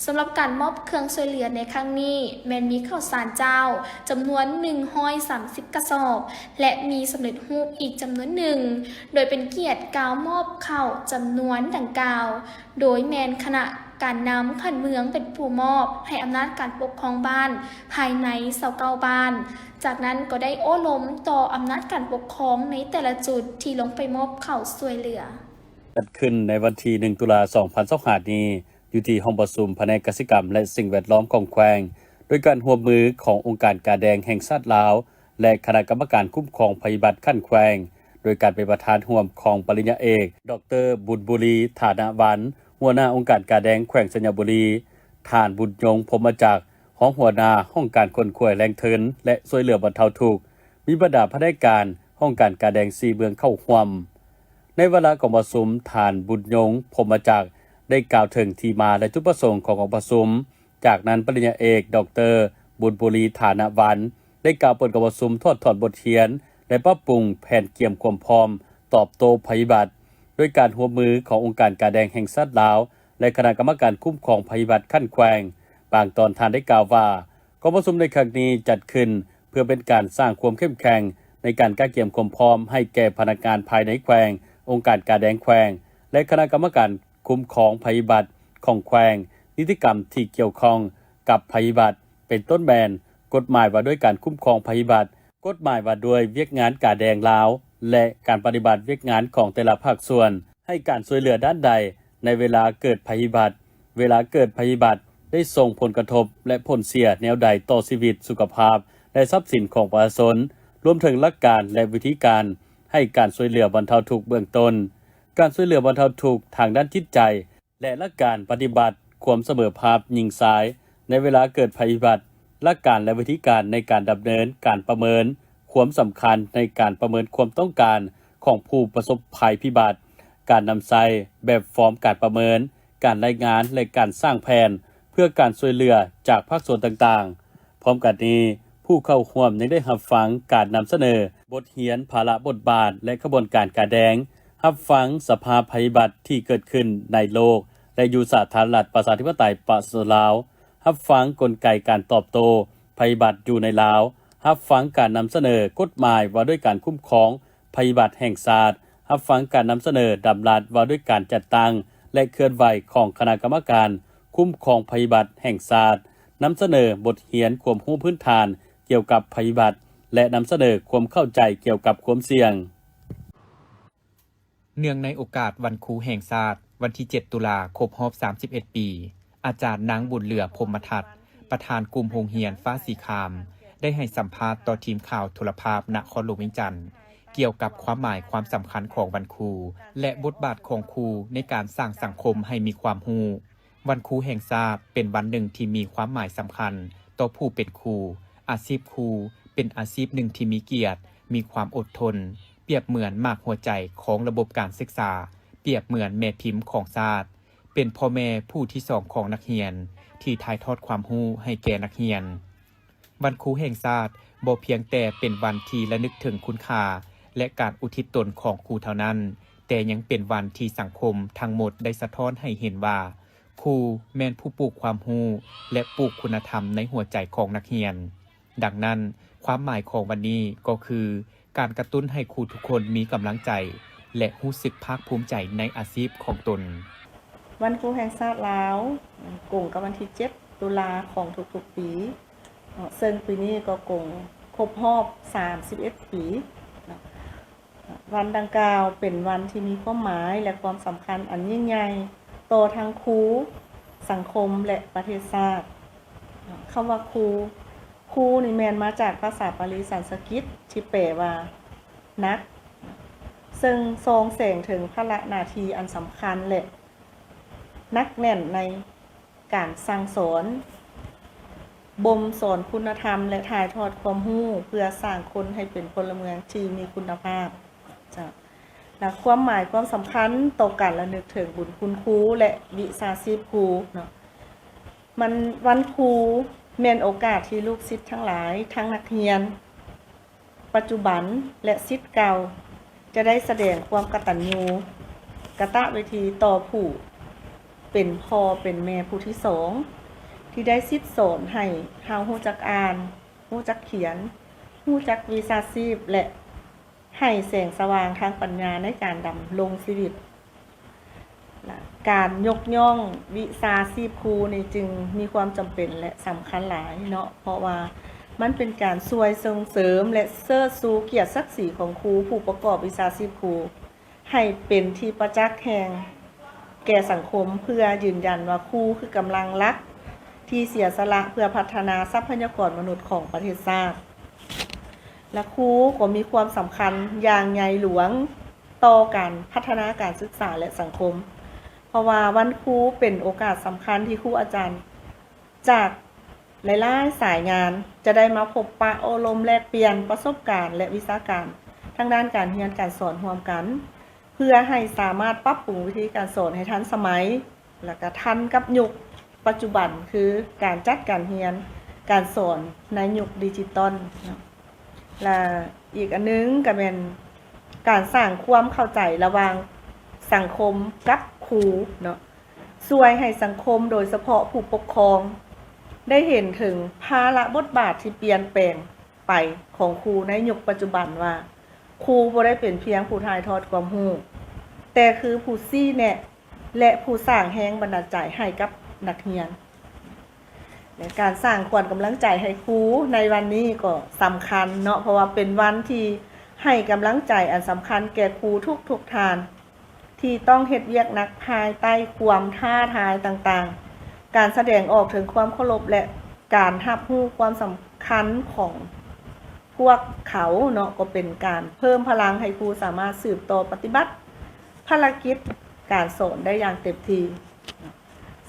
ສຳລັບການມອບເຄື່ອງຊ່ວຍເຫຼືອໃນຄັ້ງນີ້ ແມ່ນມີເຂົ້າສານຈ້າວຈຳນວນໜຶ່ງຮ້ອຍສາມສິບກະສອບ ແລະ ມີສຳເລັດຮູບອີກຈຳນວນໜຶ່ງ, ໂດຍເປັນກຽດກ່າວມອບເຂົ້າຈຳນວນດັ່ງກ່າວ ໂດຍແມ່ນຄະນະການນຳຂັ້ນເມືອງເປັນຜູ້ມອບ ໃຫ້ອຳນາດການປົກຄອງບ້ານພາຍໃນຊາວເກົ້າບ້ານ. ຈາກນັ້ນກໍໄດ້ໂອ້ລົມຕໍ່ອຳນາດການປົກຄອງໃນແຕ່ລະຈຸດທີ່ລົງໄປມອບເຂົ້າຊ່ວຍເຫຼືອ. ຈັດຂຶ້ນໃນວັນທີໜຶ່ງ ຕຸລາ ສອງພັນຊາວຫ້ານີ້ ຢູ່ທີ່ຫ້ອງປະຊຸມພະແນກກະສິກຳ ແລະ ສິ່ງແວດລ້ອມຂອງແຂວງ ໂດຍການຮ່ວມມືຂອງອົງການກາແດງແຫ່ງຊາດລາວ ແລະ ຄະນະກຳມະການຄຸ້ມຄອງໄພພິບັດຂັ້ນແຂວງ ໂດຍການເປັນປະທານຮ່ວມຂອງປະລິນຍາເອກ ດອກເຕີ ບຸນບູລີ ຖານະວັນ ຫົວໜ້າອົງການກາແດງແຂວງໄຊຍະບູລີ, ທ່ານ ບຸນຍົງ ພົມມະຈັກ ຮອງຫົວໜ້າຫ້ອງການຂົນຂວາຍແຫຼ່ງທຶນ ແລະ ຊ່ວຍເຫຼືອບັນເທົາທຸກ, ມີບັນດາພະແນກການຫ້ອງການກາແດງສີ່ເມືອງເຂົ້າຮ່ວມ. ໃນວາລະກອງປະຊຸມ, ທ່ານ ບຸນຍົງ ພົມມະຈັກ ໄດ້ກ່າວເຖິງທີ່ມາ ແລະ ຈຸດປະສົງຂອງກອງປະຊຸມ. ຈາກນັ້ນ ປະລິນຍາເອກ ດອກເຕີ ບຸນບູລີ ຖານະວັນ ໄດ້ກ່າວເປີດກອງປະຊຸມ ຖອດຖອນບົດຮຽນ ແລະ ປັບປຸງແຜນກຽມຄວາມພ້ອມຕອບໂຕ້ໄພພິບັດ ດ້ວຍການຮ່ວມມືຂອງອົງການກາແດງແຫ່ງຊາດລາວ ແລະ ຄະນະກຳມະການຄຸ້ມຄອງໄພພິບັດຂັ້ນແຂວງ. ບາງຕອນທ່ານໄດ້ກ່າວວ່າ ກອງປະຊຸມໃນຄັ້ງນີ້ຈັດຂຶ້ນເພື່ອເປັນການສ້າງຄວາມເຂັ້ມແຂງໃນການກະກຽມຄວາມພ້ອມໃຫ້ແກ່ພະນັກງານພາຍໃນແຂວງ, ອົງການກາແດງແຂວງ ແລະ ຄະນະກຳມະການຄຸ້ມຄອງໄພພິບັດຂອງແຂວງ, ນິຕິກຳທີ່ກ່ຽວຂ້ອງກັບໄພພິບັດ ເປັນຕົ້ນແມ່ນ ກົດໝາຍວ່າດ້ວຍການຄຸ້ມຄອງໄພພິບັດ, ກົດໝາຍວ່າດ້ວຍວຽກງານກາແດງລາວ ແລະ ການປະຕິບັດວຽກງານຂອງແຕ່ລະພາກສ່ວນ ໃຫ້ການຊ່ວຍເຫຼືອດ້ານໃດໃນເວລາເກີດໄພພິບັດ, ເວລາເກີດໄພພິບັດໄດ້ສົ່ງຜົນກະທົບ ແລະ ຜົນເສຍແນວໃດຕໍ່ຊີວິດ, ສຸຂະພາບ ແລະ ຊັບສິນຂອງປະຊາຊົນ, ລວມເຖິງຫຼັກການ ແລະ ວິທີການໃຫ້ການຊ່ວຍເຫຼືອບັນເທົາທຸກເບື້ອງຕົ້ນ, ການຊ່ວຍເຫຼືອບັນເທົາທຸກທາງດ້ານຈິດໃຈ ແລະ ຫຼັກການປະຕິບັດຄວາມສະເໝີພາບຍິງຊາຍໃນເວລາເກີດໄພພິບັດ, ຫຼັກການ ແລະ ວິທີການໃນການດຳເນີນການປະເມີນຄວາມສຳຄັນໃນການປະເມີນຄວາມຕ້ອງການຂອງຜູ້ປະສົບໄພພິບັດ, ການນຳໃຊ້ແບບຟອມການປະເມີນ, ການລາຍງານ ແລະ ການສ້າງແຜນເພື່ອການຊ່ວຍເຫຼືອຈາກພາກສ່ວນຕ່າງໆ. ພ້ອມກັນນີ້, ຜູ້ເຂົ້າຮ່ວມຍັງໄດ້ຮັບຟັງການນຳສະເໜີບົດຮຽນ, ພາລະບົດບາດ ແລະ ຂະບວນການກາແດງ, ຮັບຟັງສະພາບໄພພິບັດທີ່ເກີດຂຶ້ນໃນໂລກ ແລະ ຢູ່ສາທາລະນະລັດປະຊາທິປະໄຕປະຊາຊົນລາວ, ຮັບຟັງກົນໄກການຕອບໂຕ້ໄພພິບັດຢູ່ໃນລາວ, ຮັບຟັງການນຳສະເໜີກົດໝາຍວ່າດ້ວຍການຄຸ້ມຄອງໄພພິບັດແຫ່ງຊາດ, ຮັບຟັງການນຳສະເໜີດຳລັດວ່າດ້ວຍການຈັດຕັ້ງ ແລະ ເຄື່ອນໄຫວຂອງຄະນະກຳມະການຄຸ້ມຄອງໄພພິບັດແຫ່ງຊາດ, ນຳສະເໜີບົດຮຽນຄວາມຮູ້ພື້ນຖານກ່ຽວກັບໄພພິບັດ ແລະ ນຳສະເໜີຄວາມເຂົ້າໃຈກ່ຽວກັບຄວາມສ່ຽງ. ເນື່ອງໃນໂອກາດວັນຄູແຫ່ງຊາດ ວັນທີເຈັດ ຕຸລາ ຄົບຮອບ ສາມສິບເອັດ ປີ, ອາຈານນາງ ບຸນເຫຼືອ ພົມມະທັດ ປະທານກຸ່ມໂຮງຮຽນຟ້າສີຄາມ ໄດ້ໃຫ້ສຳພາດຕໍ່ທີມຂ່າວໂທລະພາບນະຄອນຫຼວງວຽງຈັນ ກ່ຽວກັບຄວາມໝາຍຄວາມສຳຄັນຂອງວັນຄູ ແລະ ບົດບາດຂອງຄູໃນການສ້າງສັງຄົມໃຫ້ມີຄວາມຮູ້. ວັນຄູແຫ່ງຊາດເປັນວັນໜຶ່ງທີ່ມີຄວາມໝາຍສຳຄັນຕໍ່ຜູ້ເປັນຄູ. ອາຊີບຄູເປັນອາຊີບໜຶ່ງທີ່ມີກຽດ, ມີຄວາມອົດທົນ, ປຽບເໝືອນໝາກຫົວໃຈຂອງລະບົບການສຶກສາ, ປຽບເໝືອນແມ່ພິມຂອງຊາດ, ເປັນພໍ່ແມ່ຜູ້ທີສອງຂອງນັກຮຽນ ທີ່ຖ່າຍທອດຄວາມຮູ້ໃຫ້ແກ່ນັກຮຽນ. ວັນຄູແຫ່ງຊາດບໍ່ພຽງແຕ່ເປັນວັນທີ່ລະນຶກເຖິງຄຸນຄ່າ ແລະ ການອຸທິດຕົນຂອງຄູເທົ່ານັ້ນ, ແຕ່ຍັງເປັນວັນທີ່ສັງຄົມທັງໝົດໄດ້ສະທ້ອນໃຫ້ເຫັນວ່າ ຄູແມ່ນຜູ້ປູກຄວາມຮູ້ ແລະ ປູກຄຸນນະທຳໃນຫົວໃຈຂອງນັກຮຽນ. ດັ່ງນັ້ນ, ຄວາມໝາຍຂອງວັນນີ້ກໍຄື ການກະຕຸ້ນໃຫ້ຄູທຸກຄົນມີກຳລັງໃຈ ແລະ ຮູ້ສຶກພາກພູມໃຈໃນອາຊີບຂອງຕົນ. ວັນຄູແຫ່ງຊາດລາວ ກົງກັບວັນທີເຈັດ ຕຸລາຂອງທຸກໆປີເນາະ, ເຊິ່ງປີນີ້ກໍກົງຄົບຮອບ ສາມສິບເອັດ ປີເນາະ. ວັນດັ່ງກ່າວເປັນວັນທີ່ມີຄວາມໝາຍ ແລະ ຄວາມສຳຄັນອັນຍິ່ງໃຫຍ່ຕໍ່ທັງຄູ, ສັງຄົມ ແລະ ປະເທດຊາດ. ຄຳວ່າຄູ, ຄູນີ້ແມ່ນມາຈາກພາສາປາລີສັນສະກິດ ທີ່ແປວ່າ ໜັກ, ເຊິ່ງສ່ອງແສງເຖິງພາລະໜ້າທີ່ອັນສຳຄັນ ແລະ ໜັກແໜ້ນໃນການສັ່ງສອນ, ບົ່ມສອນຄຸນນະທຳ ແລະ ຖ່າຍທອດຄວາມຮູ້ ເພື່ອສ້າງຄົນໃຫ້ເປັນພົນລະເມືອງທີ່ມີຄຸນນະພາບ. ເຈົ້າ. ແລະ ຄວາມໝາຍຄວາມສຳຄັນຕໍ່ການລະນຶກເຖິງບຸນຄຸນຄູ ແລະ ວິຊາຊີບຄູເນາະ. ມັນ, ວັນຄູແມ່ນໂອກາດທີ່ລູກສິດທັງຫຼາຍ, ທັງນັກຮຽນປັດຈຸບັນ ແລະ ສິດເກົ່າ ຈະໄດ້ສະແດງຄວາມກະຕັນຍູກະຕະເວທີຕໍ່ຜູ້ເປັນພໍ່ເປັນແມ່ຜູ້ທີສອງ ທີ່ໄດ້ສິດສອນໃຫ້ເຮົາຮູ້ຈັກອ່ານ, ຮູ້ຈັກຂຽນ, ຮູ້ຈັກວິຊາຊີບ ແລະ ໃຫ້ແສງສະຫວ່າງທາງປັນຍາໃນການດຳລົງຊີວິດ. ການຍົກຍ້ອງວິຊາຊີບຄູນີ້ຈຶ່ງມີຄວາມຈຳເປັນ ແລະ ສຳຄັນຫຼາຍເນາະ, ເພາະວ່າມັນເປັນການຊ່ວຍສົ່ງເສີມ ແລະ ເຊີດຊູກຽດສັກສີຂອງຄູຜູ້ປະກອບວິຊາຊີບຄູ ໃຫ້ເປັນທີ່ປະຈັກແຫ່ງແກ່ສັງຄົມ ເພື່ອຢືນຢັນວ່າຄູຄືກຳລັງຫຼັກທີ່ເສຍສະຫຼະເພື່ອພັດທະນາຊັບພະຍາກອນມະນຸດຂອງປະເທດຊາດ. ແລະ ຄູກໍມີຄວາມສຳຄັນຢ່າງໃຫຍ່ຫຼວງຕໍ່ການພັດທະນາການສຶກສາ ແລະ ສັງຄົມ, ເພາະວ່າວັນຄູເປັນໂອກາດສຳຄັນທີ່ຄູອາຈານຈາກຫຼາຍໆສາຍງານຈະໄດ້ມາພົບປະໂອ້ລົມແລກປ່ຽນປະສົບການ ແລະ ວິຊາການທາງດ້ານການຮຽນການສອນຮ່ວມກັນ ເພື່ອໃຫ້ສາມາດປັບປຸງວິທີການສອນໃຫ້ທັນສະໄໝ, ແລ້ວກໍທັນກັບຍຸກປັດຈຸບັນ ຄືການຈັດການຮຽນການສອນໃນຍຸກດິຈິຕອນເນາະ. ແລະ ອີກອັນໜຶ່ງກໍແມ່ນການສ້າງຄວາມເຂົ້າໃຈລະຫວ່າງສັງຄົມກັບຄູເນາະ, ຊ່ວຍໃຫ້ສັງຄົມ ໂດຍສະເພາະຜູ້ປົກຄອງ ໄດ້ເຫັນເຖິງພາລະບົດບາດທີ່ປ່ຽນແປງໄປຂອງຄູໃນຍຸກປັດຈຸບັນວ່າ ຄູບໍ່ໄດ້ເປັນພຽງຜູ້ຖ່າຍທອດຄວາມຮູ້, ແຕ່ຄືຜູ້ຊີ້ແນະ ແລະ ຜູ້ສ້າງແຮງບັນດານໃຈໃຫ້ກັບນັກຮຽນ. ແລະ ການສ້າງຂວັນກຳລັງໃຈໃຫ້ຄູໃນວັນນີ້ກໍສຳຄັນເນາະ, ເພາະວ່າເປັນວັນທີ່ໃຫ້ກຳລັງໃຈອັນສຳຄັນແກ່ຄູທຸກໆທ່ານ ທີ່ຕ້ອງເຮັດວຽກໜັກພາຍໃຕ້ຄວາມທ້າທາຍຕ່າງໆ. ການສະແດງອອກເຖິງຄວາມເຄົາລົບ ແລະ ການຮັບຮູ້ຄວາມສຳຄັນຂອງພວກເຂົາເນາະ ກໍເປັນການເພີ່ມພະລັງໃຫ້ຄູສາມາດສືບຕໍ່ປະຕິບັດພາລະກິດການສອນໄດ້ຢ່າງເຕັມທີ່.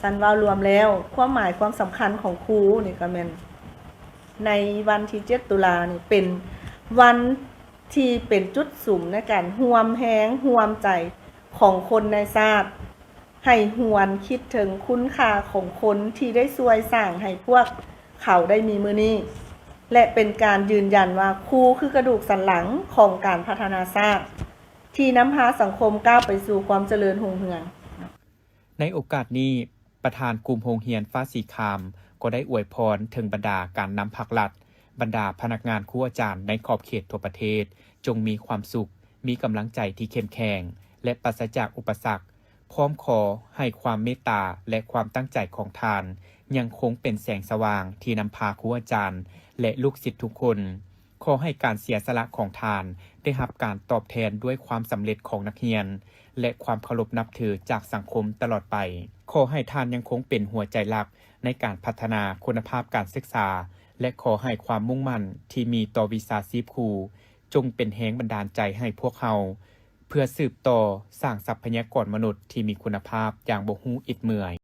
ຊັ້ນເວົ້າລວມແລ້ວ ຄວາມໝາຍຄວາມສຳຄັນຂອງຄູນີ້ກໍແມ່ນ ໃນວັນທີເຈັດຕຸລານີ້ ເປັນວັນທີ່ເປັນຈຸດສຸມໃນການຮ່ວມແຮງຮ່ວມໃຈຂອງຄົນໃນຊາດ ໃຫ້ຫວນຄິດເຖິງຄຸນຄ່າຂອງຄົນທີ່ໄດ້ຊ່ວຍສ້າງໃຫ້ພວກເຂົາໄດ້ມີມື້ນີ້ ແລະ ເປັນການຢືນຢັນວ່າຄູຄືກະດູກສັນຫຼັງຂອງການພັດທະນາຊາດ ທີ່ນຳພາສັງຄົມກ້າວໄປສູ່ຄວາມຈະເລີນຮຸ່ງເຮືອງ. ໃນໂອກາດນີ້, ປະທານກຸ່ມໂຮງຮຽນຟ້າສີຄາມ ກໍໄດ້ອວຍພອນເຖິງບັນດາການນຳພັກລັດ, ບັນດາພະນັກງານຄູອາຈານໃນຂອບເຂດທົ່ວປະເທດ ຈົ່ງມີຄວາມສຸກ, ມີກຳລັງໃຈທີ່ເຂັ້ມແຂງ ແລະ ປາສະຈາກອຸປະສັກ, ພ້ອມຂໍໃຫ້ຄວາມເມດຕາ ແລະ ຄວາມຕັ້ງໃຈຂອງທ່ານ ຍັງຄົງເປັນແສງສະຫວ່າງທີ່ນຳພາຄູອາຈານ ແລະ ລູກສິດທຸກຄົນ. ຂໍໃຫ້ການເສຍສະຫຼະຂອງທ່ານໄດ້ຮັບການຕອບແທນດ້ວຍຄວາມສຳເລັດຂອງນັກຮຽນ ແລະ ຄວາມເຄົາລົບນັບຖືຈາກສັງຄົມຕະຫຼອດໄປ. ຂໍໃຫ້ທ່ານຍັງຄົງເປັນຫົວໃຈຫຼັກໃນການພັດທະນາຄຸນນະພາບການສຶກສາ ແລະ ຂໍໃຫ້ຄວາມມຸ່ງໝັ້ນທີ່ມີຕໍ່ວິຊາຊີບຄູ ຈົ່ງເປັນແຮງບັນດານໃຈໃຫ້ພວກເຮົາ ເພື່ອສືບຕໍ່ສ້າງຊັບພະຍາກອນມະນຸດທີ່ມີຄຸນນະພາບຢ່າງບໍ່ຮູ້ອິດເມື່ອຍ.